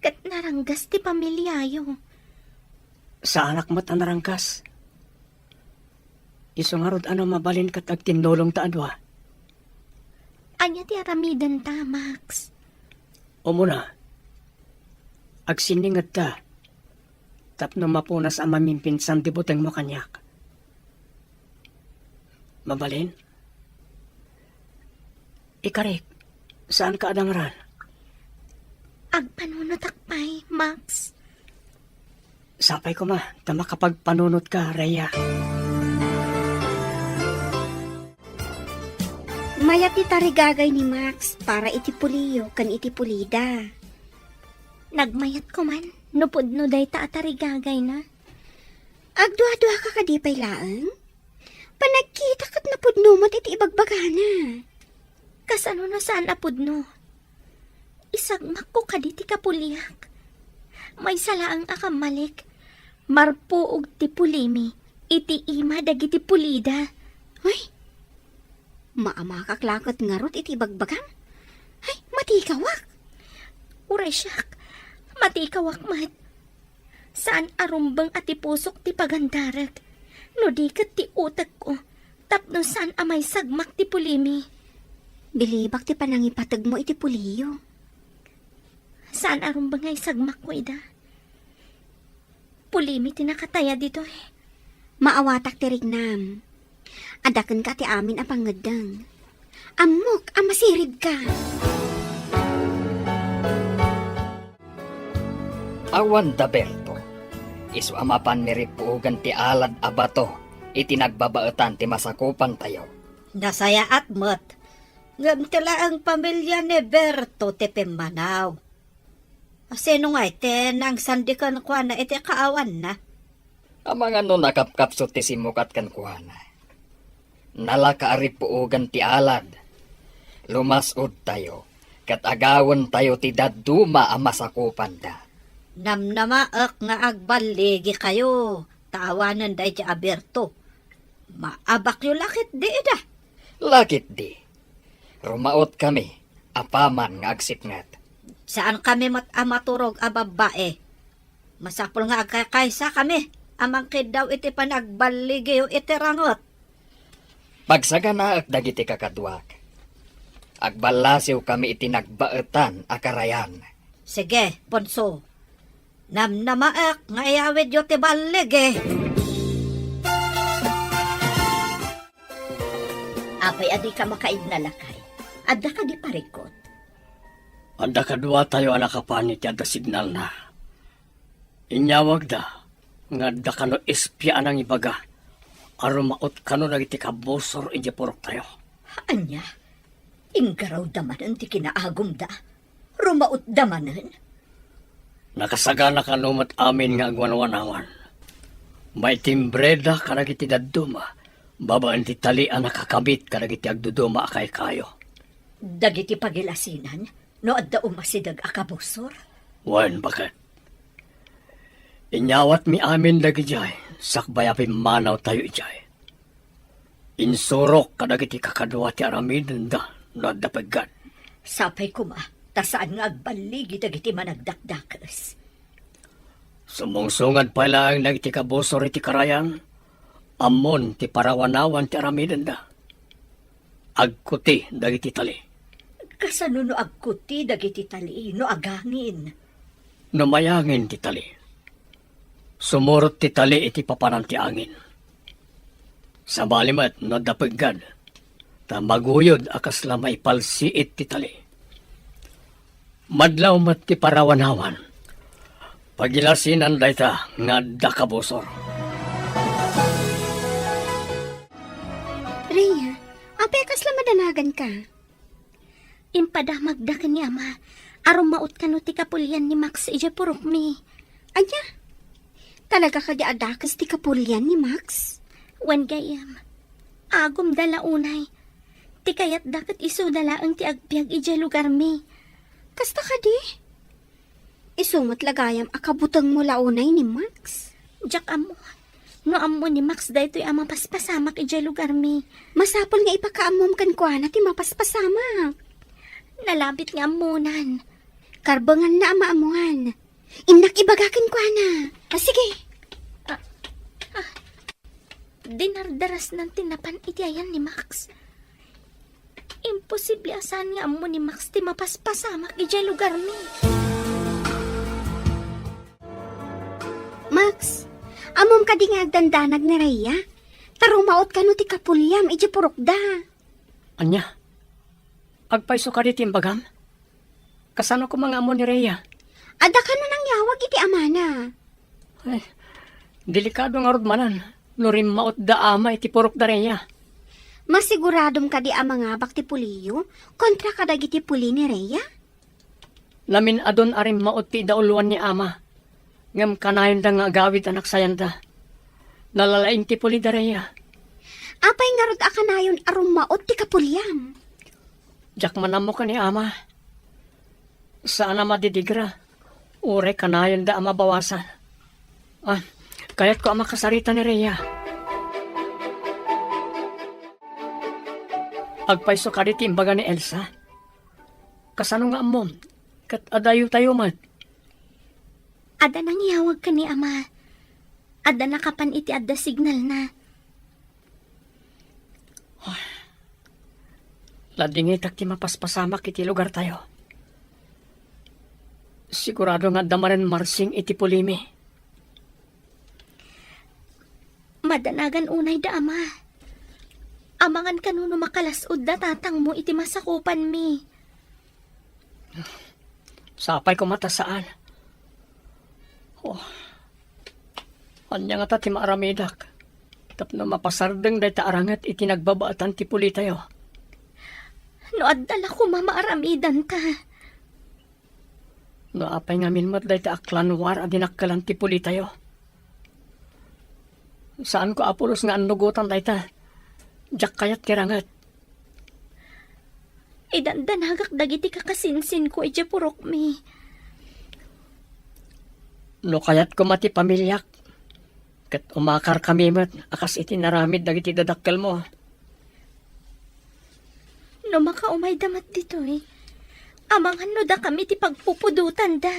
Ket naranggas ti pamiliayo. Saanak met a naranggas. Isu ngarud a no mabalin ket agtinnulongta a dua. Ania ti aramidenta, Max? Umuna, agsinningedta tapno mapunas a mamimpinsan ti butengmo kaniak. Mabalin? Ikarik, saanka a dangran? Agpanunotak pay, Max. Sapay koma ta makapagpanunotka, Rhea. Mayat ti tarigagay ni Max para iti puliyo ken iti pulida. Nagmayat koman no pudno dayta a tarigagayna. Agduaduaka kadi pay laeng? Panagkita ket napudno met iti ibagbagana. Kasano no saan a pudno? Isagmakko kadi ti kapuliak. Maysa laeng a kammalik, marpuog ti pulimi iti ima dagiti pulida. Ay, maamakak la ket ngarud iti ibagbagam? Ay, matikawak! Uray siak, matikawak met. Saan a rumbeng a ti pusok ti pagandarek, no di ket ti utekko, tapno saan a maisagmak ti pulimi. Bilibak ti panangipategmo iti puliyo. Saan a rumbeng nga isagmakko ida. Pulimi ti nakataya ditoy. Maawatak ti riknam. Adda kenka ti amin a pangngeddeng. Ammok a masiribka. Awan da Berto, isu a mapan ni rippuogan ti alad a bato iti nagbabaetan ti masakupantayo. Nasayaat met, ngem ti laeng pamilia ni Berto ti pimmanaw. Sino ngay ti nangsandi kenkuana iti kaawanna? Amangan no nakapkapsut ti simmukat kenkuana. Nalaka a rippuogan ti alad. Lumas-odtayo, ket agawentayo ti dadduma a masakupanda. Namnamaek nga agballigikayo, ta awanen daydi a Berto. Maabakyo la ketdi ida. La ketdi. Rumaotkami, apaman nga agsipnget. Saankami met a maturog a babbai. Masapul nga agkakaysakami a mangkiddaw iti panagballigiyo iti ranget. Pagsaganaek dagiti kakaduak. Agballasiwkami iti nagbaetan a karayan. Sige, Ponso. Namnamaek nga iyawidyo ti balligi. Apay a dika makaidna, lakay? Adda kadi parikut? Adda kaduatayo a nakapan iti adda signalna. Inyawagda nga adda kano espia a nangibaga a rumaot kano dagiti kabusor idiay puroktayo. Ania? Inggarawda manen ti kinaagumda. Rumautda manen. Nakasagana kano met amin nga agwanwanawan. Maitimbreda kadagiti dadduma babaen ti tali a nakakabit kadagiti agduduma a kaykayo. Dagiti pagilasinan, no adda umasideg a kabusor? Wen, baket. Inyawatmi amin dagidiay, sakbay a pimmanawtayo idiay. Insurok kadagiti kakadua ti aramidenda no adda peggad. Sapay koma, ta saan nga agballigi dagiti managdakdakes. Sumungsungad pay laeng dagiti kabusor iti karayan, ammon ti parawanawan ti aramidenda. Agkuti dagiti tali. Kasano no agkuti dagiti tali no agangin? No mayangin ti tali, sumurot ti tali iti papanan ti angin. Sabali met no adda peggad, ta maguyod a kasla maipalsiit ti tali. Madlaw met ti parawanawan. Pagilasinan dayta nga adda kabusor. Rhea, apay a kasla madanaganka? Impadamagda ken ni Ama a rummaut kano ti kapulian ni Max idiay purokmi. Ania? Talaga kadi a dakes ti kapulian ni Max? Wen gayam. Agumda la unay. Ti kayatda ket isuda laeng ti agbiag idiay lugarmi. Kasta kadi? Isu met la gayam a kabutengmo la unay ni Max? Diak ammo. No ammo ni Max daytoy a mapaspasamak idiay lugarmi. Masapul nga ipakaammom kenkuana ti mapaspasamak. Nalabit nga ammonan. Karbenganna a maammoan. Innak ibaga kenkuana. A, sige. Ah, ah. Dinardarasnan ti napan iti ayan ni Max. Imposible a saan nga ammo ni Max ti mapaspasamak idiay lugarmi. Max, ammom kadi nga agdandanag ni Rhea? Ta rumaut kano ti kapuliam idiay purokda. Ania? Agpayso kadi ti imbagam? Kasano koma nga ammo ni Rhea? Adda kano nangyawag iti amana. Ay, delikado ngarud manen no rimmautda ama iti purokda Rhea. Masiguradom kadi a mangabak ti puliyo kontra kadagiti puli ni Rhea? Namin-adon a rimmaut ti idauloan ni ama, ngem kanayonda nga agawid a naksayanda. Nalalaing ti puli da Rhea. Apay ngarud a kanayon a rummaut ti kapuliam? Diak man ammo ken ni ama. Saan a madidigra. Uray kanayonda a mabawasan. Ah, kayatko a makasarita ni Rhea. Agpayso kadi ti imbaga ni Elsa? Kasano nga ammom? Ket adayotayo met. Adda nangyawag ken ni ama. Adda nakapan iti adda signalna. Ladingitak ti mapaspasamak iti lugartayo. Sigurado nga adda manen marsing iti pulimi. Madanagan unay da ama. Amangan kano no makalas-od da tatangmo iti masakupanmi. Sapay koma ta saan. Oh. Ania ngata ti maaramidak tapno mapasardeng dayta a ranget iti nagbabaetan ti pulitayo? No adda la koma maaramidanta. No apay ngamin met dayta a klanuar a dinakkelan ti pulitayo? Saanko a pulos nga annugotan dayta. Diak kayat ti ranget. Idandanagak dagiti kakasinsinko idiay purokmi. No kayat koma ti pamiliak, ket umakarkami met a kas iti naramid dagiti dadakkelmo. No makaumayda met ditoy, amangan no dakami ti pagpupudotanda.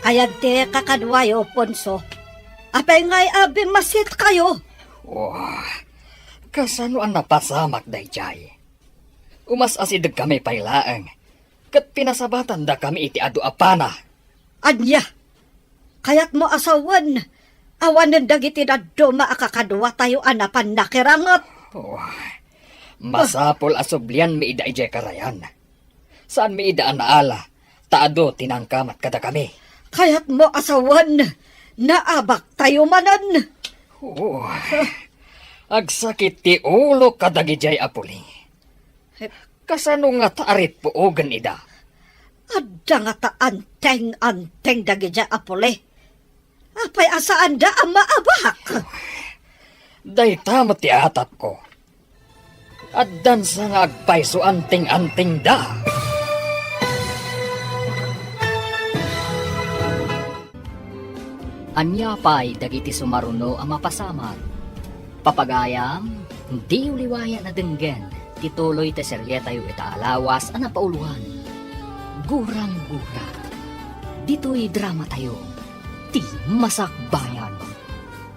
Kayat ti kakaduayo, Ponso. Apay ngay a bimmasitkayo? Wah, kasano a napasamak daydiay? Umas-asidegkami pay laeng, ket pinasabatandakami iti adu a pana. Ania? Kayatmo a sawen, awanen dagiti dadduma a kakaduatayo a napan nakiranget? Wah, masapul a sublianmi ida idiay karayan. Saanmi ida a naala, ta adu ti nangkamat kadakami. Kayatmo a sawen, naabaktayo manen? Oo. Agsakit ti ulo kadagidiay a puli. Kasano ngata a rippuogen ida? Adda ngata anteng-anteng dagidiay a puli. Apay a saanda a maabak? Dayta met ti atapko. Addansa nga agpayso anteng-antengda. Ania pay dagiti sumaruno a mapasamak? Papagayam, diyo liwayan a denggen ti tuloy ti serietayo ita a lawas a napauloan, Gurang-gura. Ditoy dramatayo, ti Masakbayan.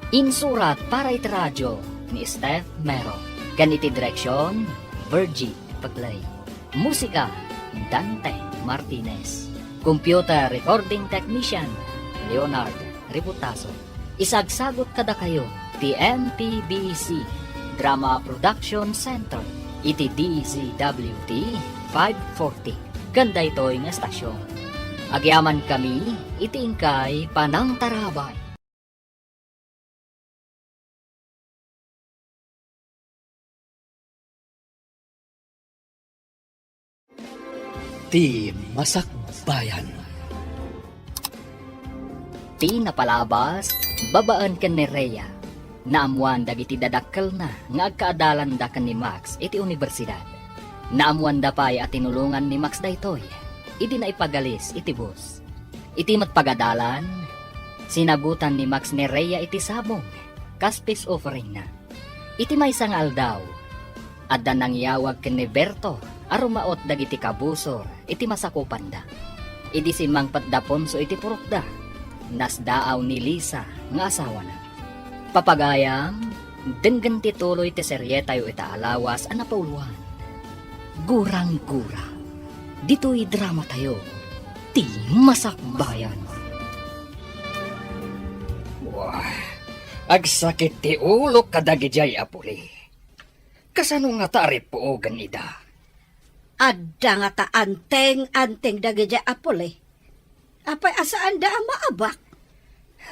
Insurat para iti radio ni Steph Mero, ken iti direksion, Virgie Paclay. Musika, Dante Martinez. Computer recording technician, Leonard Ributaso. Isagsagut kadakayo ti M P B C Drama Production Center iti D Z W T five forty ken daytoy nga estasion. Agyamankami iti inkay panangtarabay. Ti Masakbayan. Ti napalabas, babaen ken ni Rhea, naammoan dagiti dadakkelna nga agkaadalanda ken ni Max iti unibersidad. Naammoanda pay a tinulongan ni Max daytoy idi naipagalis iti bus. Iti met pagadalan, sinagutan ni Max ni Rhea iti sabong kas peace offeringna. Iti maysa nga aldaw, adda nangyawag ken ni Berto a rumaot dagiti kabusor iti masakupanda. Idi simmangpet da Ponso iti purokda, nasdaaw ni Lisa nga asawana. Papagayam, denggen ti tuloy ti serietayo ita a lawas a napauloan, Gurang-gura. Ditoy dramatayo, ti Masakbayan. Wah, agsakit ti ulok kadagidiay a puli. Kasano ngata a rippuogen ida? Adda ngata anteng-anteng dagidiay a puli. Apay a saanda a maabak?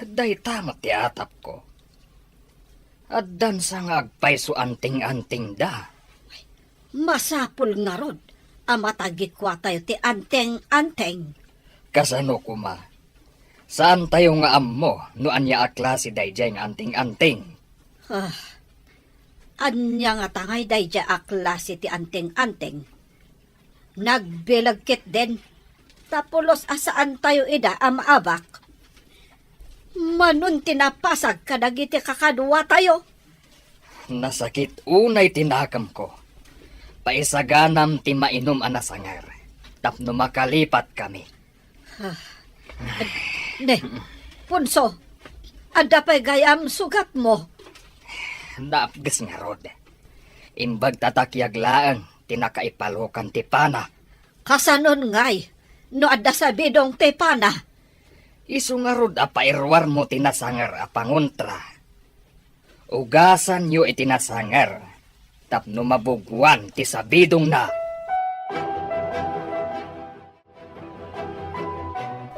Dayta met ti atapko. Addansa nga agpayso anteng-antengda. Masapul ngarud a matagikuatayo ti anteng-anteng. Kasano koma? Saantayo nga ammo no ania a klase daydiay nga anteng-anteng. Ah, ania ngata ngay daydiay a klase ti anteng-anteng? Nagbileg ketdin, ta pulos a saantayo ida a maabak. Manon ti napasag kadagiti kakaduatayo. Nasakit unay ti nakemko. Paisaganam ti mainum a nasanger tapno makalipatkami. Ah, ne, Ponso, adda pay gayam sugatmo? Naapges ngarud. Imbag ta takyag laeng ti nakaipalokan ti pana. Kasanon ngay no adda sabidong ti pana? Isu ngarud a pairuarmo ti nasanger a pangontra. Ugasanyo iti nasanger tapno mabuguan ti sabidongna.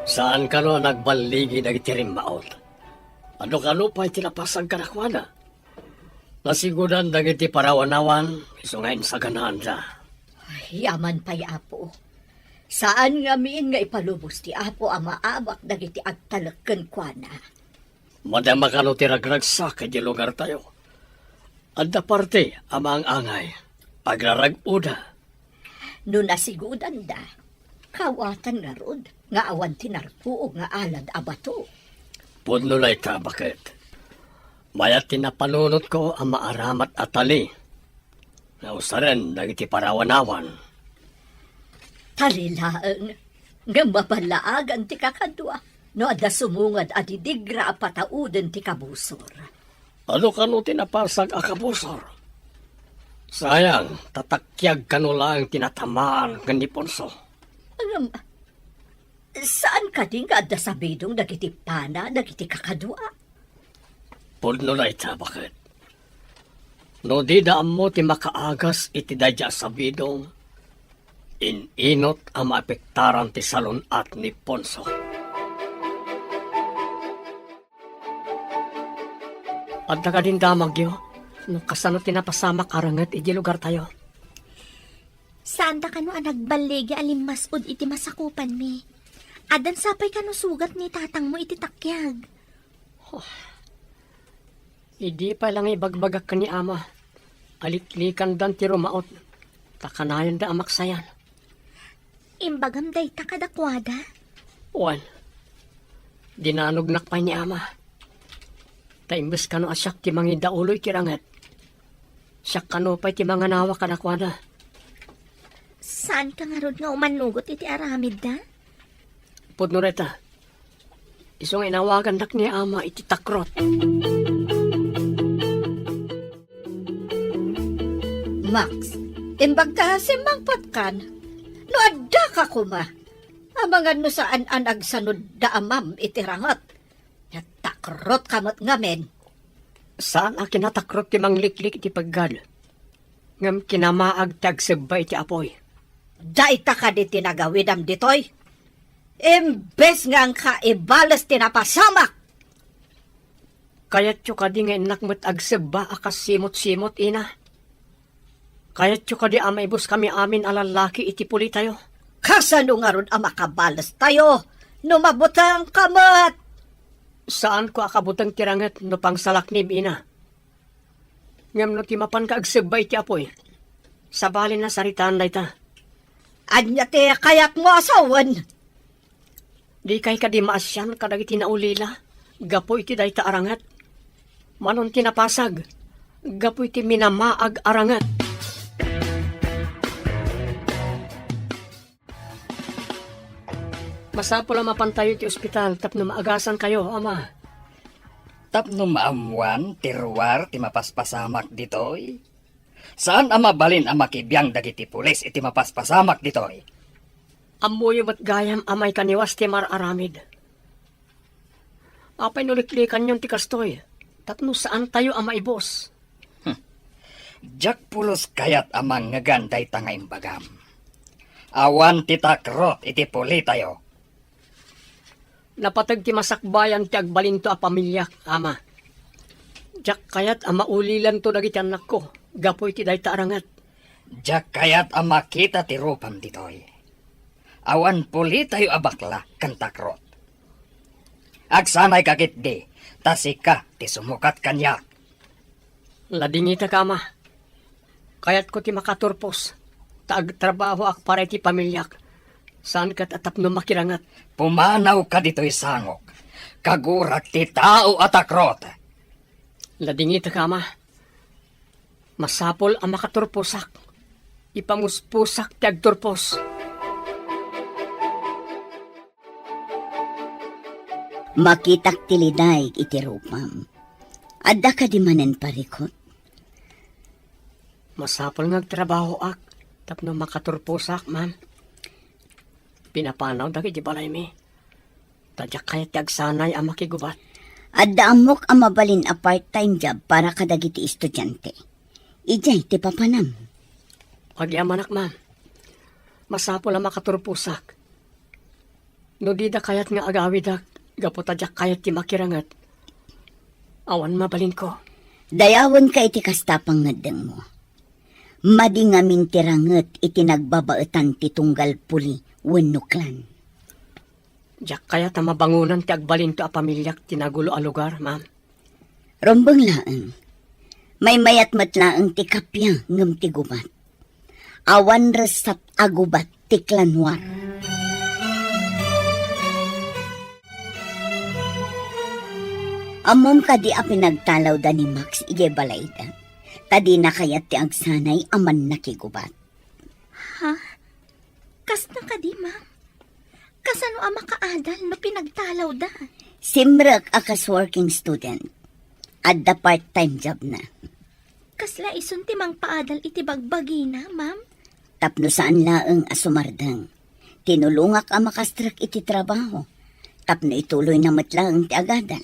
Saan kano a nagballigi dagiti rimmaut? Adu kano pay ti napasag kadakuada? Nasigudan dagiti parawanawan isu nga insaganaanda. Ay, aman pay, Apo. Saan ngamin nga ipalubos ti Apo a maabak dagiti agtalek kenkuana. Madama kano ti ragragsak idiay lugartayo. Adda parte a maang-angay, agrarag-oda. No nasigudanda, kawatan ngarud nga awan ti narpuog nga alad a bato. Pudno dayta, baket. Mayat ti napanunotko a maaramat a tali nga usaren dagiti parawanawan. Tali laeng, ngem maballaagan ti kakadua no adda sumungad a didigra a patauden ti kabusor. Adu kano ti napasag a kabusor? Sayang, ta takyag kano laeng ti natamaan ken ni Ponso. Ngem, saan kadi nga adda sabidong dagiti pana dagiti kakadua? Pudno dayta, baket. No dida ammo ti makaagas iti daydiay a sabidong, in-inot a maapektaran ti salun-at ni Ponso. Adda kadin damagyo? No kasano ti napasamak a ranget iti lugartayo? Saanda kano a nagballigi a limmas-ud iti masakupanmi. Addan sapay kano sugat ni tatangmo iti takyag. Oh. Idi pay la nga ibagbagak ken ni ama, aliklikandan ti rumaut, ta kanayonda a maksayan. Imbagam dayta kadakuada? Wen, dinanognak pay ni ama. Ta imbes kano a siak ti mangidaulo iti ranget, siak kano pay ti manganawa kadakuada. Saanka ngarud nga umanugot iti aramidda? Pudno dayta. Isu nga inawagannak ni ama iti takrot. Max, imbagka simmangpatkan. No addaka koma, amangan no saan a nagsanud da amam iti ranget. Natakrot ka met ngamin. Saan a kinatakrot ti mangliklik iti peggad, ngem kinamaag ti agsebba iti apuy. Dayta kadi ti nagawidam ditoy? Imbes nga angka ibales ti napasamak! Kayatyo kadi nga innak met agsebba a kas simot-simot, ina? Kayatyo kadi a maibuskami amin a lallaki iti pulitayo? Kasano ngarud a makabalestayo no mabutengka met? Saanko a kabuteng ti ranget no pangsalaknim, ina. Ngem no ti mapanka agsebba iti apuy, sabali a saritaan dayta. Ania ti kayatmo a sawen? Dikay kadi maasian kadagiti naulila gapu iti dayta a ranget? Manon ti napasag gapu iti minamaag a ranget. Masapul a mapantayo iti ospital tapno maagasankayo, ama. Tapno maammuan ti ruar ti mapaspasamak ditoy? Saan a mabalin a makibiang dagiti pulis iti mapaspasamak ditoy. Ammoyo met gayam a maikaniwas ti mar-aramid. Apay no liklikanyon ti kastoy, tapno saantayo a maibus? Hmm. Diak pulos kayat a mangngegan dayta nga imbagam. Awan ti takrot iti pulitayo. Napateg ti masakbayan ti agbalinto a pamiliak, ama. Diak kayat a maulilanto dagiti annakko gapu iti dayta a ranget. Diak kayat a makita ti rupam ditoy. Awan pulitayo a bakla ken takrot. Agsanayka ketdi, ta sika ti sumukat kaniak. Ladingitak, ama. Kayatko ti makaturpos, ta agtrabahoak para iti pamiliak. Saan ket a tapno makiranget. Pumanawka ditoy sangok. Kagurak ti tao a takrot. Ladingitak, ama. Masapul a makaturposak. Ipamuspusak ti agturpos. Makitak ti lidaig iti rupam. Adda kadi manen parikut? Masapul nga agtrabahoak tapno makaturposak, ma'am. Pinapanaw dagiti balaymi. Ta diak kayat ti agsanay a makigubat. Adda ammok a mabalin a part-time job para kadagiti estudiante. Idiay ti papanam. Agyamanak, ma'am. Masapul a makaturposak. No dida kayat nga agawidak, gapu ta diak kayat ti makiranget, awan mabalinko. Dayawenka iti kasta pangngeddengmo. Madi ngamin ti ranget iti nagbabaetan ti tunggal puli wenno klan. Diak kayat a mabangonan ti agbalinto a pamiliak ti nagulo a lugar, ma'am. Rumbeng laeng. Maymayat met laeng ti kappia ngem ti gubat. Awan ressat a gubat ti klan War. Ammom kadi a pinagtalawda ni Max idiay balayda, ta dina kayat ti agsanay a mannakigubat. Ha? Kasna kadi, ma'am? Kasano a makaadal no pinagtalawda? Simrek a kas working student. Adda part-time job na. Kasla isun ti mangpaadal iti bagbagina, ma'am? Tapno saan laeng a sumardeng. Tinulongak a makastrek iti trabaho. Tapno ituloyna met laeng ti agadal.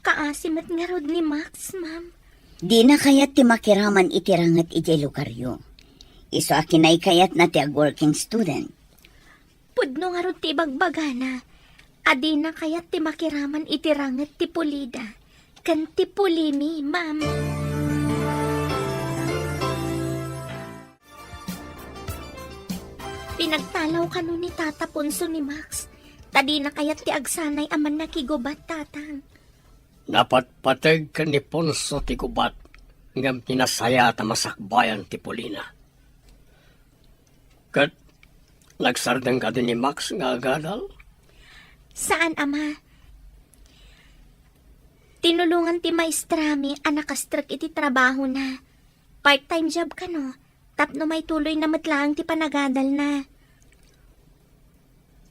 Kaasi met ngarud ni Max, ma'am. Dina kayat ti makiraman iti ranget idiay lugaryo. Isu a kinaykayatna ti ag-working student. Pudno ngarud ti ibagbagana a dina kayat ti makiraman iti ranget ti pulida ken ti pulimi, ma'am. Inagtalaw kano ni Tata Ponso ni Max, ta dina kayat ti agsanay a mannakigubat, Tatang. Napatpateg ken ni Ponso ti gubat, ngem ti nasayaat a masakbayan ti pulina. Ket nagsardeng kadi ni Max nga agadal? Saan, Ama. Tinulongan ti maestrami a nakastrek iti trabahona. Part-time job kano, tapno maituloyna met laeng ti panagadalna.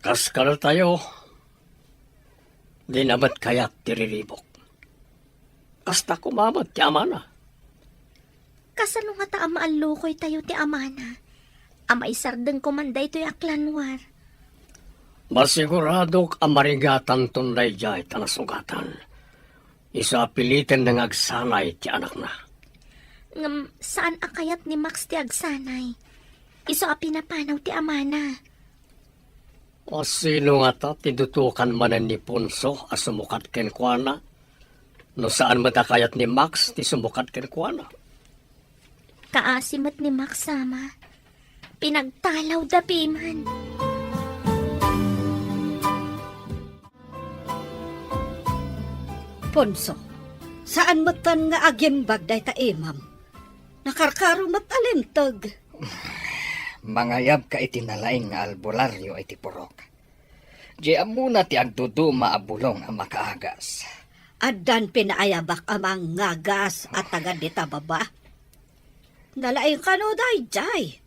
Kas kadatayo, dina met kayat ti riribuk. Kasta koma met ti amana. Kasano ngata a maallukoytayo ti amana? A maisardeng koman daytoy a klanuar. Masiguradok a marigatanton daydiay ta nasugatan. Isu a pilitenna nga agsanay ti anakna. Ngem saan a kayat ni Max ti agsanay. Isu a pinapanaw ti amana. A sino ngata ti dutokan manen ni Ponso a sumukat kenkuana? No saan met a kayat ni Max ti sumukat kenkuana? Kaasi met ni Max, Ama. Pinagtalawda piman. Ponso, saan metten nga agimbag dayta imam. Nakarkaro met a linteg. Mangayabka iti nalaing nga albularyo iti purok. Diay ammona ti agduduma a bulong a makaagas. Addan pinaayabak a mangagas a taga dita baba. Nalaing kano daydiay.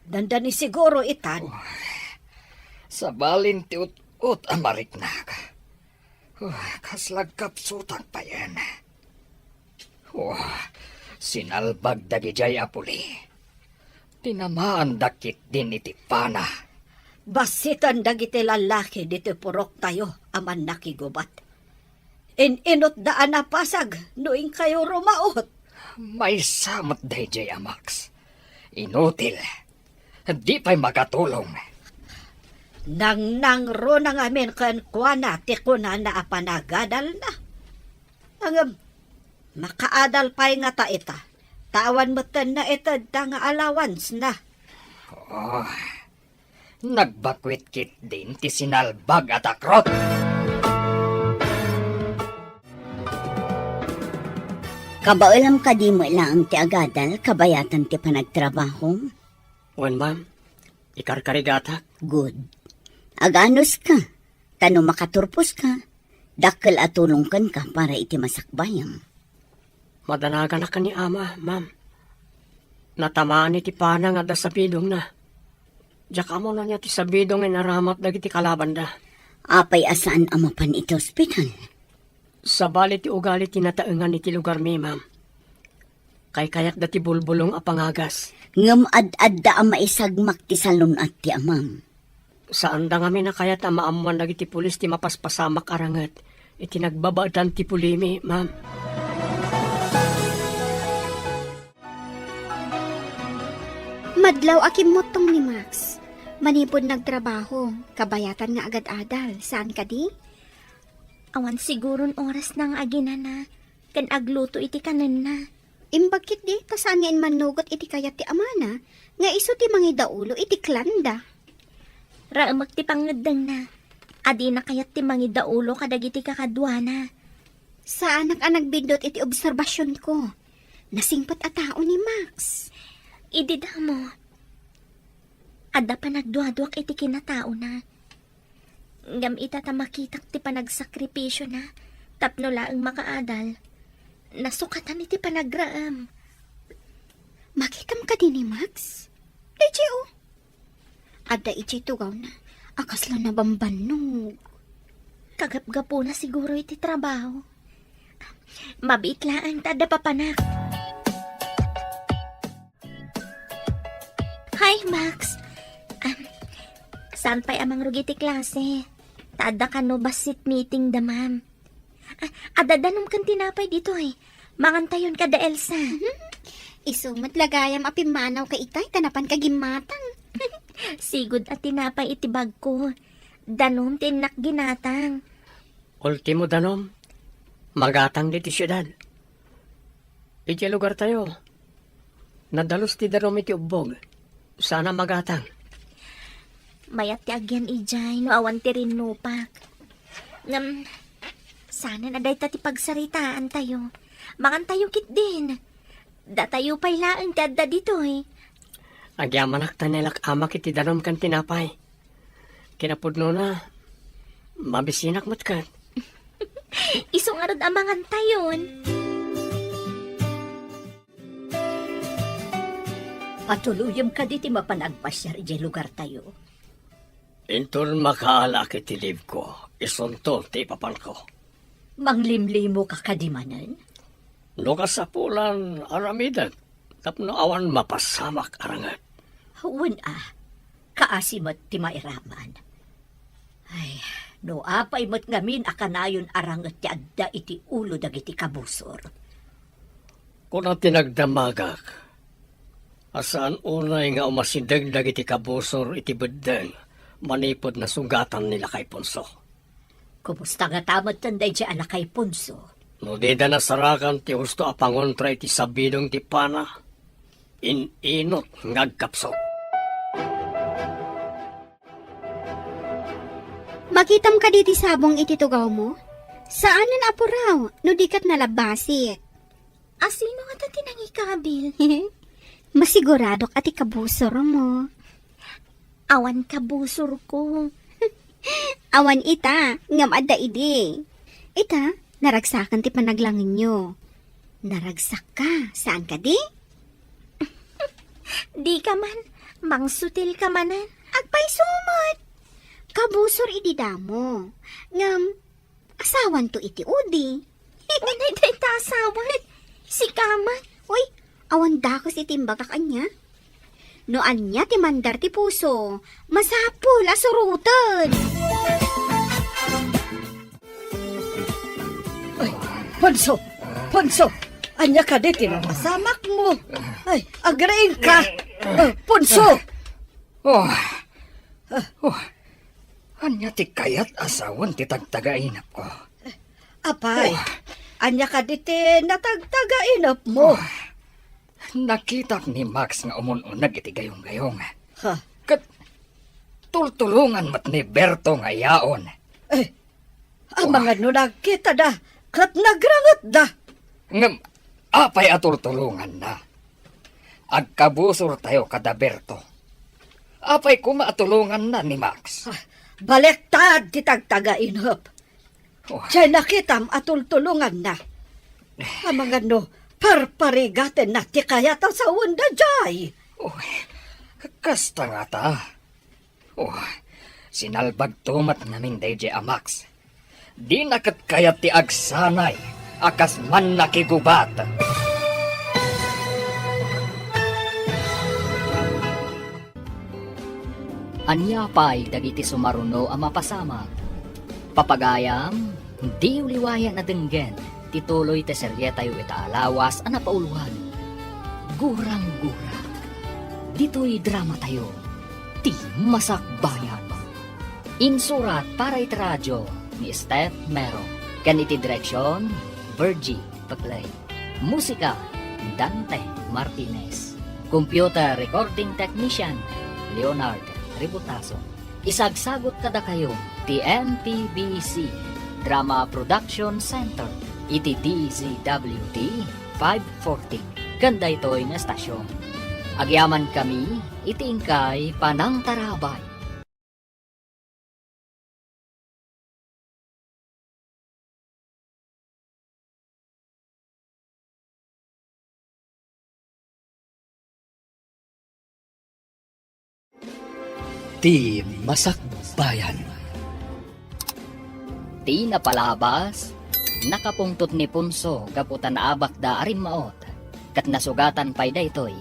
Dandani siguro itan. Sabalin ti ut-ot a mariknak. Kas lagkapsutak payen. Sinalbag dagidiay a puli. Tinamaandak ketdin iti pana. Bassiten dagiti lallaki ditoy puroktayo a mannakigubat. In-inutda a napasag no inkayo rumaot. Maysa met daydiay a Max. Inutil. Di pay makatulong. Nangnangruna ngamin kenkuana ti kunana a panagadalna. Ngem, makaadal pay ngata ita. Ta awan metten naitedda nga allowance-na. Oh, nagbakuit ketdin ti sinalbag a takrot. Kabaelam kadi met laeng ti agadal kabayatan ti panagtrabahom? Wen, ma'am. Ikarkarigatak. Good. Aganuska. Ta no makaturposka, dakkel a tulong kenka para iti masakbayam. Madanaganak ni ama, ma'am. Natamaan iti pana nga adda sabidongna. Diak ammo no ania ti sabidong nga inaramat dagiti kalabanda. Apay a saan a mapan iti ospital? Sabali ti ugali ti nataengan iti lugarmi, ma'am. Kaykayatda ti bulbulong a pangagas. Ngem ad-adda a maisagmak ti salun-at ti amam. Saanda ngamin a kayat a maammoan dagiti pulis ti mapaspasamak a ranget iti nagbabaetan ti pulimi, ma'am. Madlaw a kimmuttong ni Max. Manipud nagtrabaho, kabayatan nga agad-adal, saan kadi? Awan siguron orasna nga aginana ken agluto iti kanenna. Imbag ketdi ta saan nga immannugot iti kayat ti amana nga isu ti mangidaulo iti klanda. Raemek ti pangngeddengna a dina kayat ti mangidaulo kadagiti kakaduana. Saanak a nagbiddut iti obserbasionko. Nasingpet a tao ni Max. Idi damo, adda panagduaduak iti kinataona. Ngem ita ta makitak ti panagsakripisio na tapno laeng makaadal, nasukatan iti panagraem. Makitam kadi ni Max? Daydiay, o. Adda idiay tugawna a kasla nabambannog. Kagapgapuna siguro iti trabaho. Mabiit laeng ta adda papanak. Hi, Max. Ah, saan pay a mangrugi ti klase? Ta adda kano bassit meeting da ma'am. Ah, adda danom ken tinapay ditoy. Mangantayon kada Elsa. Isu met la gayam a pimmanaw ka itay ta napan ka gimmatang. Sigud a tinapay iti bagko. Danom ti innak ginatang. Ultimo danom, magatang ditoy siudad. Iti lugartayo, nadalus ti danom iti ubbog. Saan a magatang. Mayat ti agian idiay no awan ti rinnupak. Ngem, saanen a dayta ti pagsaritaantayo. Mangantayo ketdin. Datayo pay laeng ti adda ditoy. Agyamanak ta nailak-amak iti danum ken tinapay. Kinapudnona, mabisinak met ket. Isu ngarud a mangantayon. Patuloyem kadi ti mapan agpasiar idiay lugartayo? Inton makaalaak iti leave ko, isunto ti ipapanko. Manglimlimoka kadi manen? No kasapulan, aramidek tapno awan mapasamak a ranget. Wen a, kaasi met ti mairaman. Ay, no apay met ngamin a kanayon a ranget ti adda iti ulo dagiti kabusor. Kuna ti nagdamagak a saan unay nga umasideg dagiti kabusor iti beddeng manipud nasugatan ni Lakay Ponso. Kumusta ngata metten daydiay a Lakay Ponso? No dida nasarakan ti husto a pangontra iti sabidong ti pana, in-inut nga agkapsut. Makitam kadi ti sabong iti tugawmo? Saanen a puraw no di ket nalabbasik. Asino ngata ti nangikabil? Masiguradok a ti kabusormo. Awan kabusorko. Awan ita, ngem adda idi. Ita, naragsakan ti panaglangenyo. Naragsakka, saan kadi? Dika man, mangsutilka manen. Agpayso met. Kabusor idi damo. Ngem, asawanto iti udi. Unay dayta asawan. Sika met. Uy, awan dakes iti imbagak ania. No ania ti mandar ti puso, masapul a suroten. Ay, Ponso! Ponso! Ania kadi ti napasamakmo? Ay, agriingka! Ah, Ponso! Oh. Oh. Ania ti kayat a sawen ti tagtagainepko? Apay, oh, ania kadi ti natagtagainepmo? Oh. Nakitak ni Max nga umun-uneg iti gayong-gayong. Ha? Ket tultulongan met ni Berto nga yaon. Eh, amangan no nagkitada ket nagrangetda. Ngem apay a tultulonganna? Agkabusortayo kada Berto. Apay koma a tulonganna ni Max? Ah, baliktad ti tagtagainep. Oh. Diay nakitam a tultulonganna. Amangan no parparigatenna ti kayat a sawenda diay. Oh, kasta ngata. Oh, sinalbagto met ngamin daydiay a Max. Dina ket kayat ti agsanay a kas mannakigubat. Ania pay dagiti sumaruno a mapasamak? Papagayam, diyo liwayan a denggen ti tuloy ti serietayo ita a lawas a napauluan, Gurang-gura. Ditoy dramatayo, ti Masakbayan. Insurat para iti radio ni Steph Mero, ken iti direksion, Virgie Paclay. Musika, Dante Martinez. Computer recording technician, Leonard Ributaso. Isagsagut kadakayo ti M P B C Drama Production Center iti D Z W T five forty ken daytoy nga estasion. Agyamankami iti inkay panangtarabay. Ti Masakbayan. Ti napalabas, nakapungtot ni Ponso gapu ta naabakda a rimmaot, ket nasugatan pay daytoy.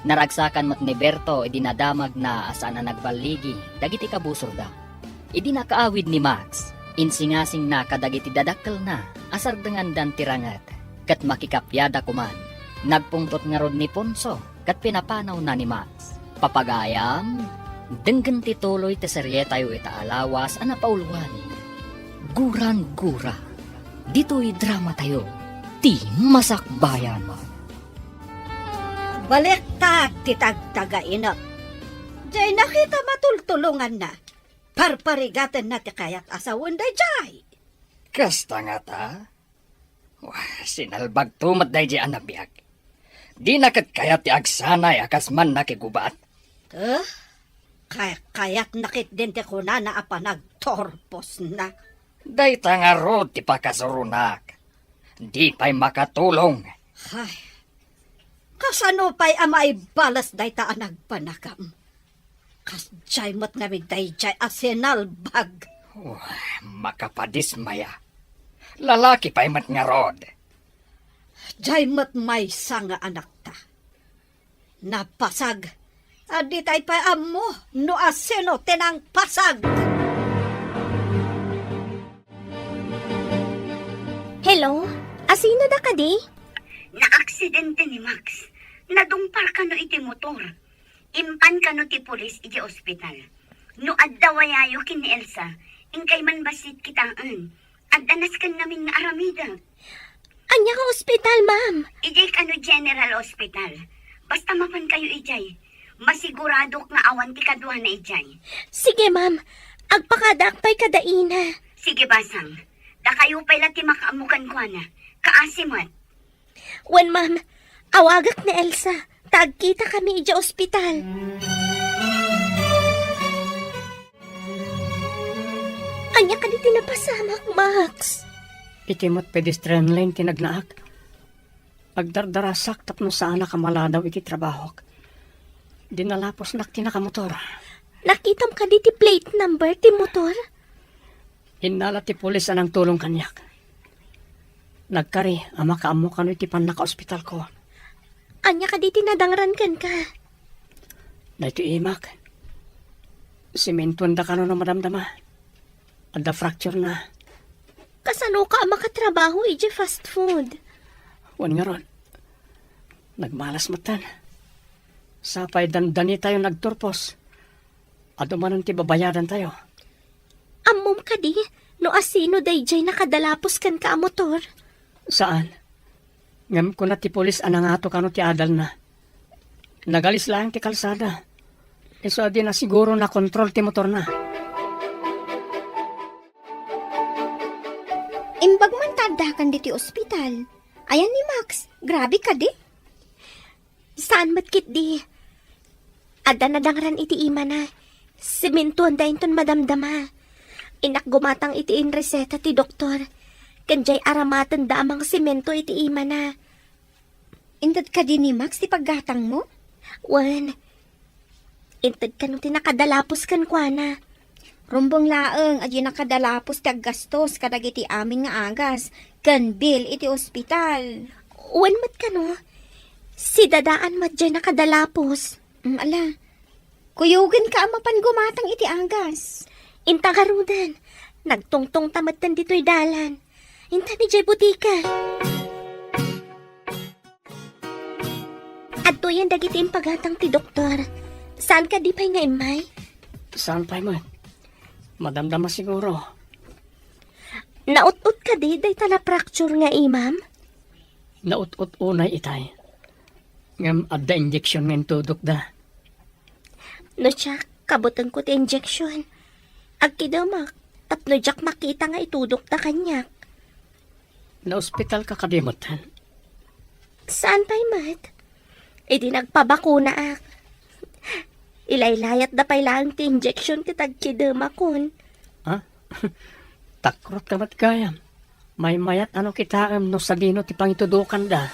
Naragsakan met ni Berto idi nadamagna a saan a nagballigi dagiti kabusorda. Idi nakaawid ni Max, insingasingna kadagiti dadakkelna a sardengandan ti ranget, ket makikapiada koman. Nagpungtot ngarud ni Ponso ket pinapanawna ni Max. Papagayam, denggen ti tuloy ti serietayo ita a lawas a napauluan, Gurang-gura. Ditoy dramatayo, ti Masakbayan. Baliktad ti tagtagainep. Jay nakita matultulonganna. Parparigatenna ti kayat a sawen dayjay. Kasta ngata? Wah, sinalbagto met daydi a nabiag. Dina ket kayat ti agsanay a kas mannakigubat. Eh? Kay-, kayatna ketdin ti kunana a panagturposna. Dayta ngarud ti pakasuronak. Di pay makatulong. Ay, kasano pay a maibalas dayta a nagpanagam? Kasdiay met ngamin dayjay a sinalbag. Oh, makapadismaya. Lalaki pay met ngarud. Diay met maysa nga anakta. Napasag. A ditay pay ammo no asino ti nangpasag. Hello? Asino da kadi? Naaksidente ni Max. Nadungpar kano iti motor. Impan kano ti pulis iti ospital. No adda wayayo ken ni Elsa, inkay man bassit kitaen. Adda nasken ngamin nga aramidek. Ania nga ospital, ma'am? Idiay kano General Hospital. Basta mapan kayo idiay. Masiguradok nga awan ti kaduana idiay. Sige, ma'am. Agpakadaak pay kada ina. Sige, basang. Dakayo pay la ti makaammo kenkuana. Kaasi met. Wen, ma'am. Awagak ni Elsa. Ta agkitakami idiay ospital. Ania kadi ti napasamak, Max? Iti met pedestrian lane ti nagnaak. Agdardarasak tapno saanak a maladaw iti trabahok. Dinalaposnak ti nakamotor. Nakitam kadi ti plate number ti motor? Innala ti pulis a nangtulong kaniak. Nagkari a makaammo kano iti pannakaospitalko. Ania kadi ti nadangran kenka? Daytoy imak. Simentoanda kano no madamdama. Adda fracture na. Kasanoka a makatrabaho idiay fast food? Wen ngarud, nagmalas metten. Sapay dandanitayo nagturpos. Adu manen ti babayadantayo. Ammom kadi no asino daydiay nakadalapos kenka a motor? Saan. Ngem kuna ti pulis a nangato kano ti adalna. Nagalis laeng ti kalsada. Isu a di na siguro nakontrol ti motorna. Imbag man ta addakan ditoy ospital. Ayan ni Max, grabe kadi. Saan met ketdi? Adda nadangran iti imana. Simentoanda inton madamdama. Innak gumatang iti inreseta ti doktor. Ken diay aramatenda a mangsemento iti imana. Inted kadi ni Max ti paggatangmo? Wen. Inted kano ti nakadalapos kenkuana. Rumbeng laeng a diay nakadalapos ti aggastos kadagiti amin nga agas ken bill iti ospital. Wen met kano, si Dadaan met diay nakadalapos. Mm, ala. Kuyogenka a mapan gumatang iti agas. Inta ngaruden, nagtungtongta metten ditoy dalan. Inta idiay butika. Adtoyen dagiti impagatang ti doktor. Saan kadi pay nga immay? Saan pay met? Madamdama siguro. Naut-ot kadi dayta na-fracture nga imam? Naut-ot unay itay. Ngem adda injection nga intudokda. No siak, kabutenko ti injection. Agkidemak, tapno diak makita nga itudokda kaniak. Naospitalka kadi metten? Saan pay met? Idi nagpabakunaak. Ilaylayatda pay laeng ti injection ket agkidemakon. Ha? Takrotka met gayam. Maymayat a no kitaem no sadino ti pangitudokanda.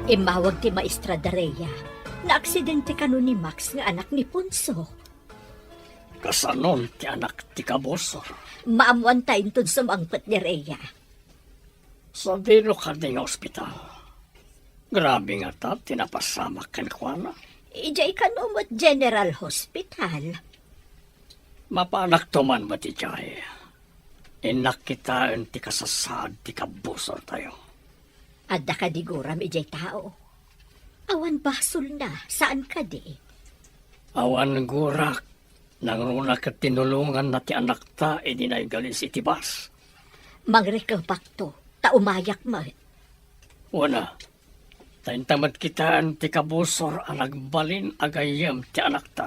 Immawag ti maestra Daria. Naaksidente kano ni Max nga anak ni Ponso? Kasanon ti anak ti kabusor? Maammoanta inton sumangpet ni Rhea. Sadino kadi nga ospital? Grabe ngata ti napasamak kenkuana. Idiay kano met General Hospital. Mapanakto man met idiay. Innak kitaen ti kasasaad ti kabusortayo. Adda kadi guram idiay tao? Awan basolna, saan kadi? Awan gurak. Nangruna ket tinulonganna ti anakta idi naigalis iti bus. Mangrikepakto, ta umayak met. Wen a. Ta inta met kitaen ti kabusor a nagbalin a gayyem ti anakta.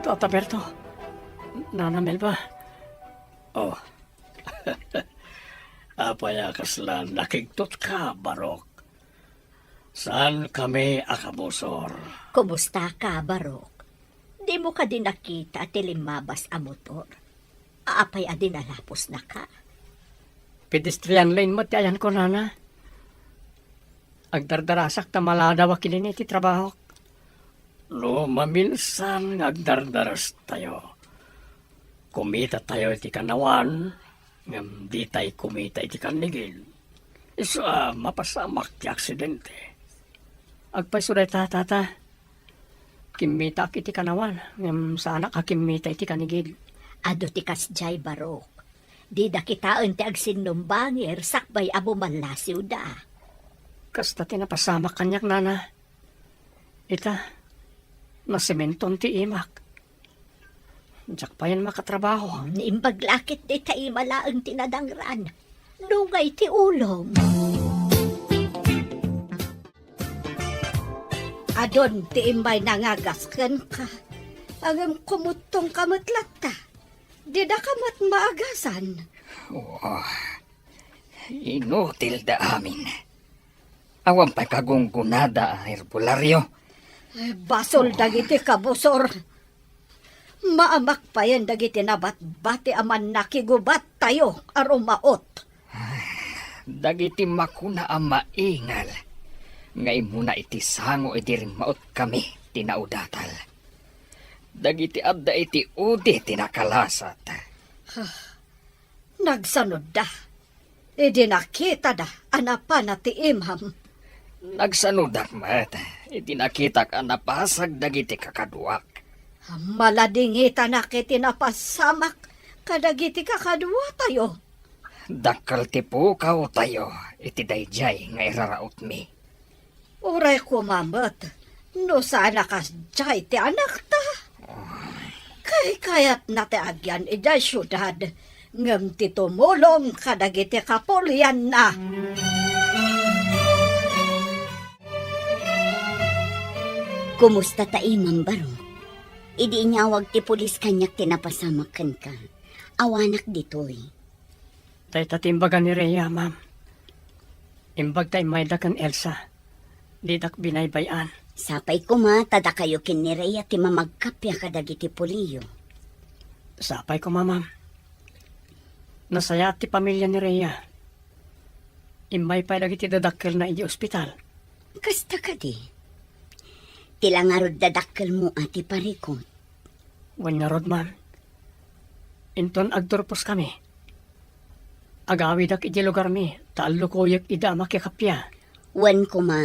Tata Berto, Nana Melba. Oh. Apay a kasla nakigtotka, Barok? Saan kami a kabusor? Kumustaka, Barok? Dimo kadi nakita ti limmabas a motor? Apay a dinalapusnaka? Pedestrian lane met ti ayanko, Nana. Agdardarasak ta maladaw a kinini ti trabahok. No maminsan nga agdardarastayo, kumitatayo iti kanawan, ngem ditay kumita iti kannigil. Isu a mapasamak ti aksidente. Agpayso dayta, Tata. Kimmitaak iti kanawan, ngem saanak a kimmita iti kannigil. Adu ti kasdiay, Barok. Dida kitaen ti agsinnumbangir sakbay a bumallasiwda. Kasta ti napasamak kaniak, Nana. Ita, nasementon ti imak. Diak payen makatrabaho. Naimbag la ket dayta ima laeng ti nadangran. Dungay ti ulom. Adun ti immay nangagas kenka. Ngem kumuttongka met latta. Didaka met maagasan. Oh, inutil da amin. Awan pay kagunggonada a herbolario. Eh, basol dagiti kabusor. Maamak payen dagiti nabatbati a mannakigubattayo a rumaot. Dagiti makuna a maingal nga immuna iti sango idi rimmaotkami ti naudatal. Dagiti adda iti udi ti nakalasat. Nagsanudda idi nakitada a napana ti imam. Nagsanodak met idi nakitak a napasag dagiti kakaduak. Maladingitanak iti napasamak kadagiti kakaduatayo. Dakkel ti pukawtayo iti daydiay nga irarautmi. Uray koma met no saan a kasdiay ti anakta. Kaykayatna ti agyan idiay siudad, ngem ti tumulong kadagiti kapulianna. Kumusta ta imam, Barok? Idi inyawag ti pulis kaniak ti napasamak kenka, awanak ditoy. Dayta ti imbaga ni Rhea, ma'am. Imbag ta immayda ken Elsa. Didak binaybay-an. Sapay koma ta dakayo ken ni Rhea ti mamagkappia kadagiti puliyo. Sapay koma, ma'am. Nasayaat ti pamilia ni Rhea. Immay pay dagiti dadakkelna idiay ospital. Kasta kadi? Ti la ngarud dadakkelmo a ti parikut. Wen ngarud, ma'am. Inton agturposkami, agawidak idiay lugarmi ta allukuyek ida a makikappia. Wen koma,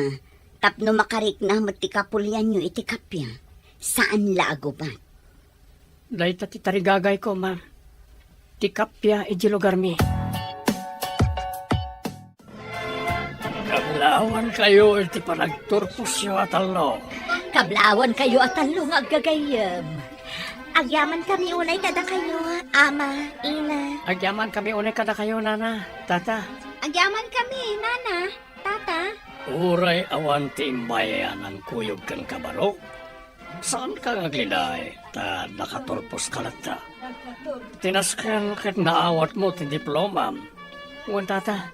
tapno makarikna met ti kapulianyo iti kappia, saan la a gubat. Dayta ti tarigagayko, ma'am. Ti kappia idiay lugarmi. Kablaawankayo iti panagturposyo a tallo. Kablaawankayo a tallo nga aggagayyem. Agyamankami unay kadakayo, Ama, Ina. Agyamankami unay kadakayo, Nana, Tata. Agyamankami, Nana, Tata. Uray awan ti immay a nangkuyog kenka, Barok, saanka nga aglinay ta nakaturposka latta. Ti nasken ket naawatmo ti diplomam. Wen, Tata,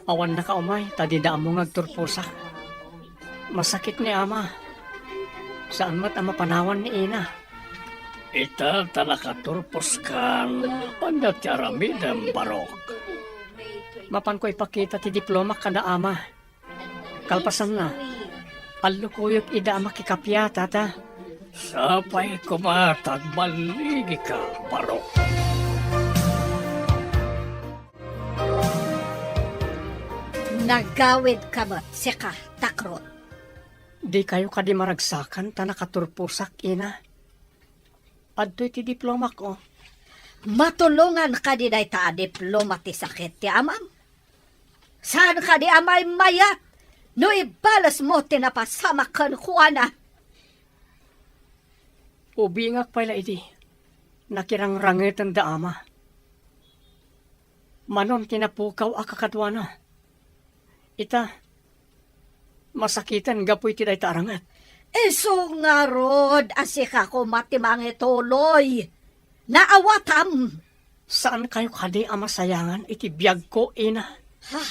awannaka umay ta dida ammo nga agturposak. Masakit ni Ama. Saan met a mapanawan ni Ina. Ita ta nakaturposkan, ania ti aramidem, Barok? Mapanko ipakita ti diplomak kada Ama. Kalpasanna, allukuyek ida a makikappia, Tata. Sapay koma ta agballigika, Barok. Nagawidka met, sika, Takrot. Dikayo kadi maragsakan ta nakaturposak, Ina? Adtoy ti diplomak, oh. Matulongan kadi dayta a diploma ti sakit ti amam? Saan kadi a maymayat no ibalesmo ti napasamak kenkuana? Ubingak pay la idi nakirangrangeten da Ama. Manon ti napukaw a kakaduana. Ita, masakiten gapu iti dayta aranget. Isu ngarud a sika koma ti mangituloy. Naawatam. Saankayo kadi a masayangan iti biagko, ina? Ha?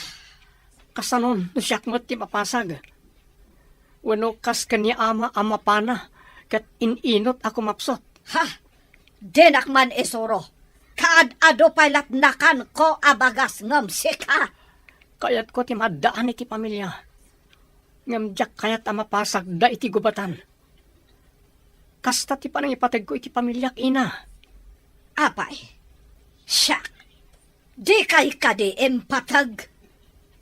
Kasanon no siak met ti mapasag? Wenno kas ken ni ama a mapana ket in-inot a kumapsut? Ha? Dinak man isuro. Kaad-adu pay lat nakanko a bagas ngem sika. Kayatko ti maaddaan iti pamilia. Ngem diak kayat a mapasagda iti gubatan. Kasta ti panangipategko iti pamiliak, ina. Apay, siak, dikay kadi impateg?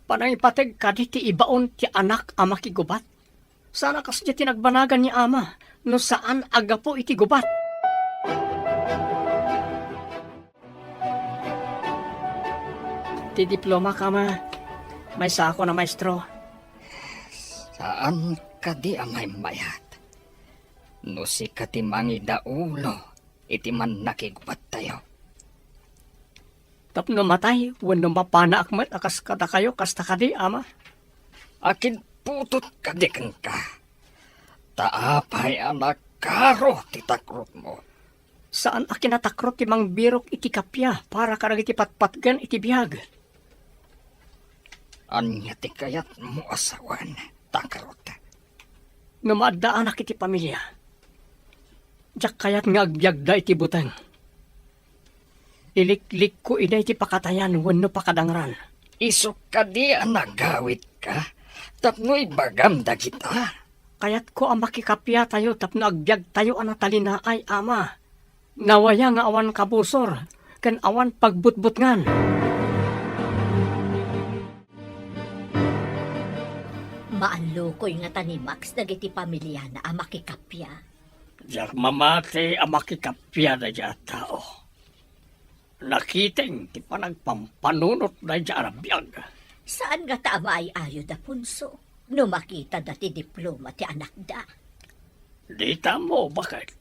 Panangipateg kadi ti ibaon ti anak a makigubat? Saan a kasdiay ti nagbanagan ni ama no saan a gapu iti gubat. Ti diploma kama, maysako na maestro. Saan kadi a maymayat? No sika ti mangidaulo iti mannakigubattayo. Tapno matay wenno mapanaak met a kas kadakayo, kasta kadi, ama? Akinputot kadi kenka? Ta apay a nakaro ti takrotmo? Saan a kinatakrot ti mangbirok iti kappia para kadagiti patpatgen iti biag. Ania ti kayatmo a sawen, takrot? No maaddaanak iti pamilia, diak kayat nga agbiagda iti buteng. Iliklikko ida iti pakatayan wenno pakadangran. Isu kadi a nagawidka tapno ibagam dagita? Kayatko a makikapiatayo tapno agbiagtayo a natalinaay, ama. Nawaya nga awan kabusor ken awan pagbutbutngan. Maallukoy ngata ni Max dagiti pamiliana a makikappia. Diak mamati a makikappia daydiay a tao. Nakiteng ti panagpampanunot daydiay a biag. Saan ngata a maay-ayo da Ponso no makitada ti diploma ti anakda? Dita ammo, baket.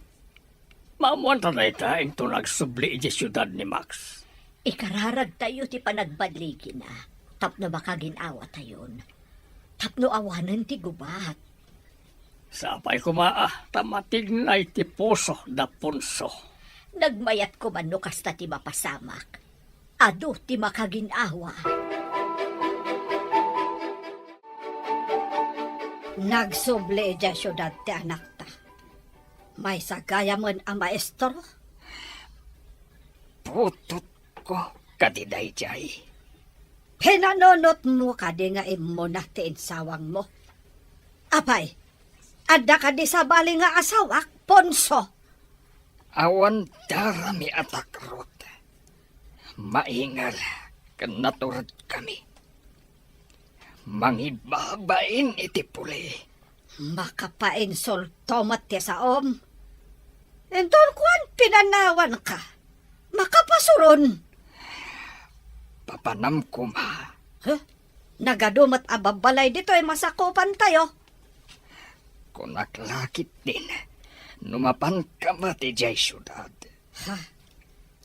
Maammoanta dayta inton agsubli idiay siudad ni Max. Ikararagtayo ti panagballigina tapno makagin-awatayon, tapno awanen ti gubat. Sapay koma a ta matignay ti puso da Ponso. Nagmayat koma no kasta ti mapasamak. Adu ti makagin-awa. Nagsubli idiay siudad ti anakta. Maysa gayamen a maestro? Putotko kadi daydiay? Pinanunotmo kadi nga immuna ti insawangmo? Apay, adda kadi sabali nga asawak, Ponso? Awan darami a takrot. Maingal ken naturedkami. Mangibabain iti puli. Makapainsulto met ti saom. Inton kuan, pinanawanka. Makapasuron. Papanam koma. Huh? Nagadu met a babbalay ditoy masakupantayo. Kunak la ketdin, no mapanka met idiay siudad. Ha?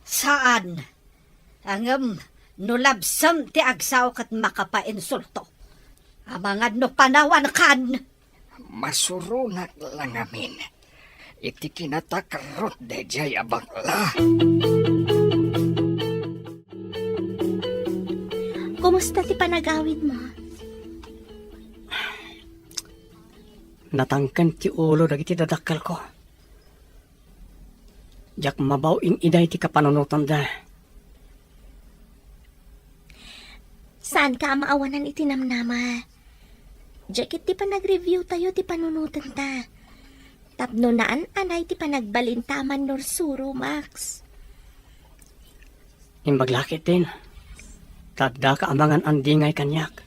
Saan. Ngem no labsem ti agsao ket makapainsulto. Amangan no panawankan. Masuronak la ngamin iti kinatakrot daydiay a bakla. Kumusta ti panagawidmo? Natangken ti ulo dagiti dadakkelko. Diak mabaw in-iday ti kapanunotanda. Saanka a maawanan iti namnama. Diay ket ti panagreviewtayo ti panunotenta. Tapno naan-anay ti panagbalinta a mannursuro, Max. Imbag la ketdin, ta addaka amangan a dingay kaniak.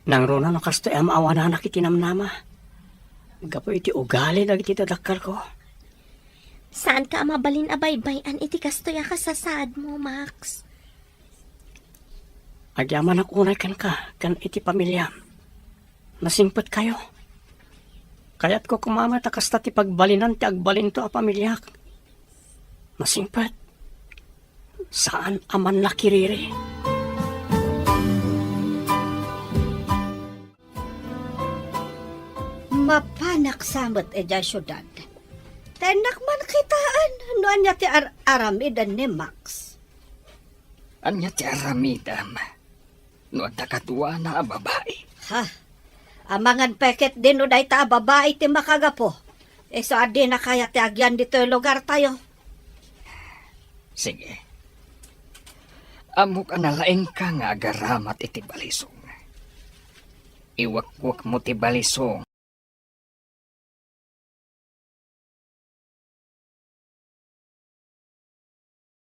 Nangruna no kastoy a maawananak iti namnama gapu iti ugali dagiti dadakkelko. Saanka a mabalin a baybay-an iti kastoy a kasasaadmo, Max. Agyamanak unay kenka ken iti pamiliam. Nasingpetkayo. Kayatko koma met a kasta ti pagbalinan ti agbalinto a pamiliak. Nasingpet. Saan a mannakiriri. Mapanak sa met idiay siudad. Tennak man kitaan no ania ti ar-aramiden ni Max. Ania ti aramidem no adda kaduana a babai? Ha? Amangan pay ketdi no dayta a babai ti makagapu. Isu a dina kayat ti agyan ditoy lugartayo. Sige. Ammok a nalaingka nga agaramat iti balisong. Iwekwekmo ti balisong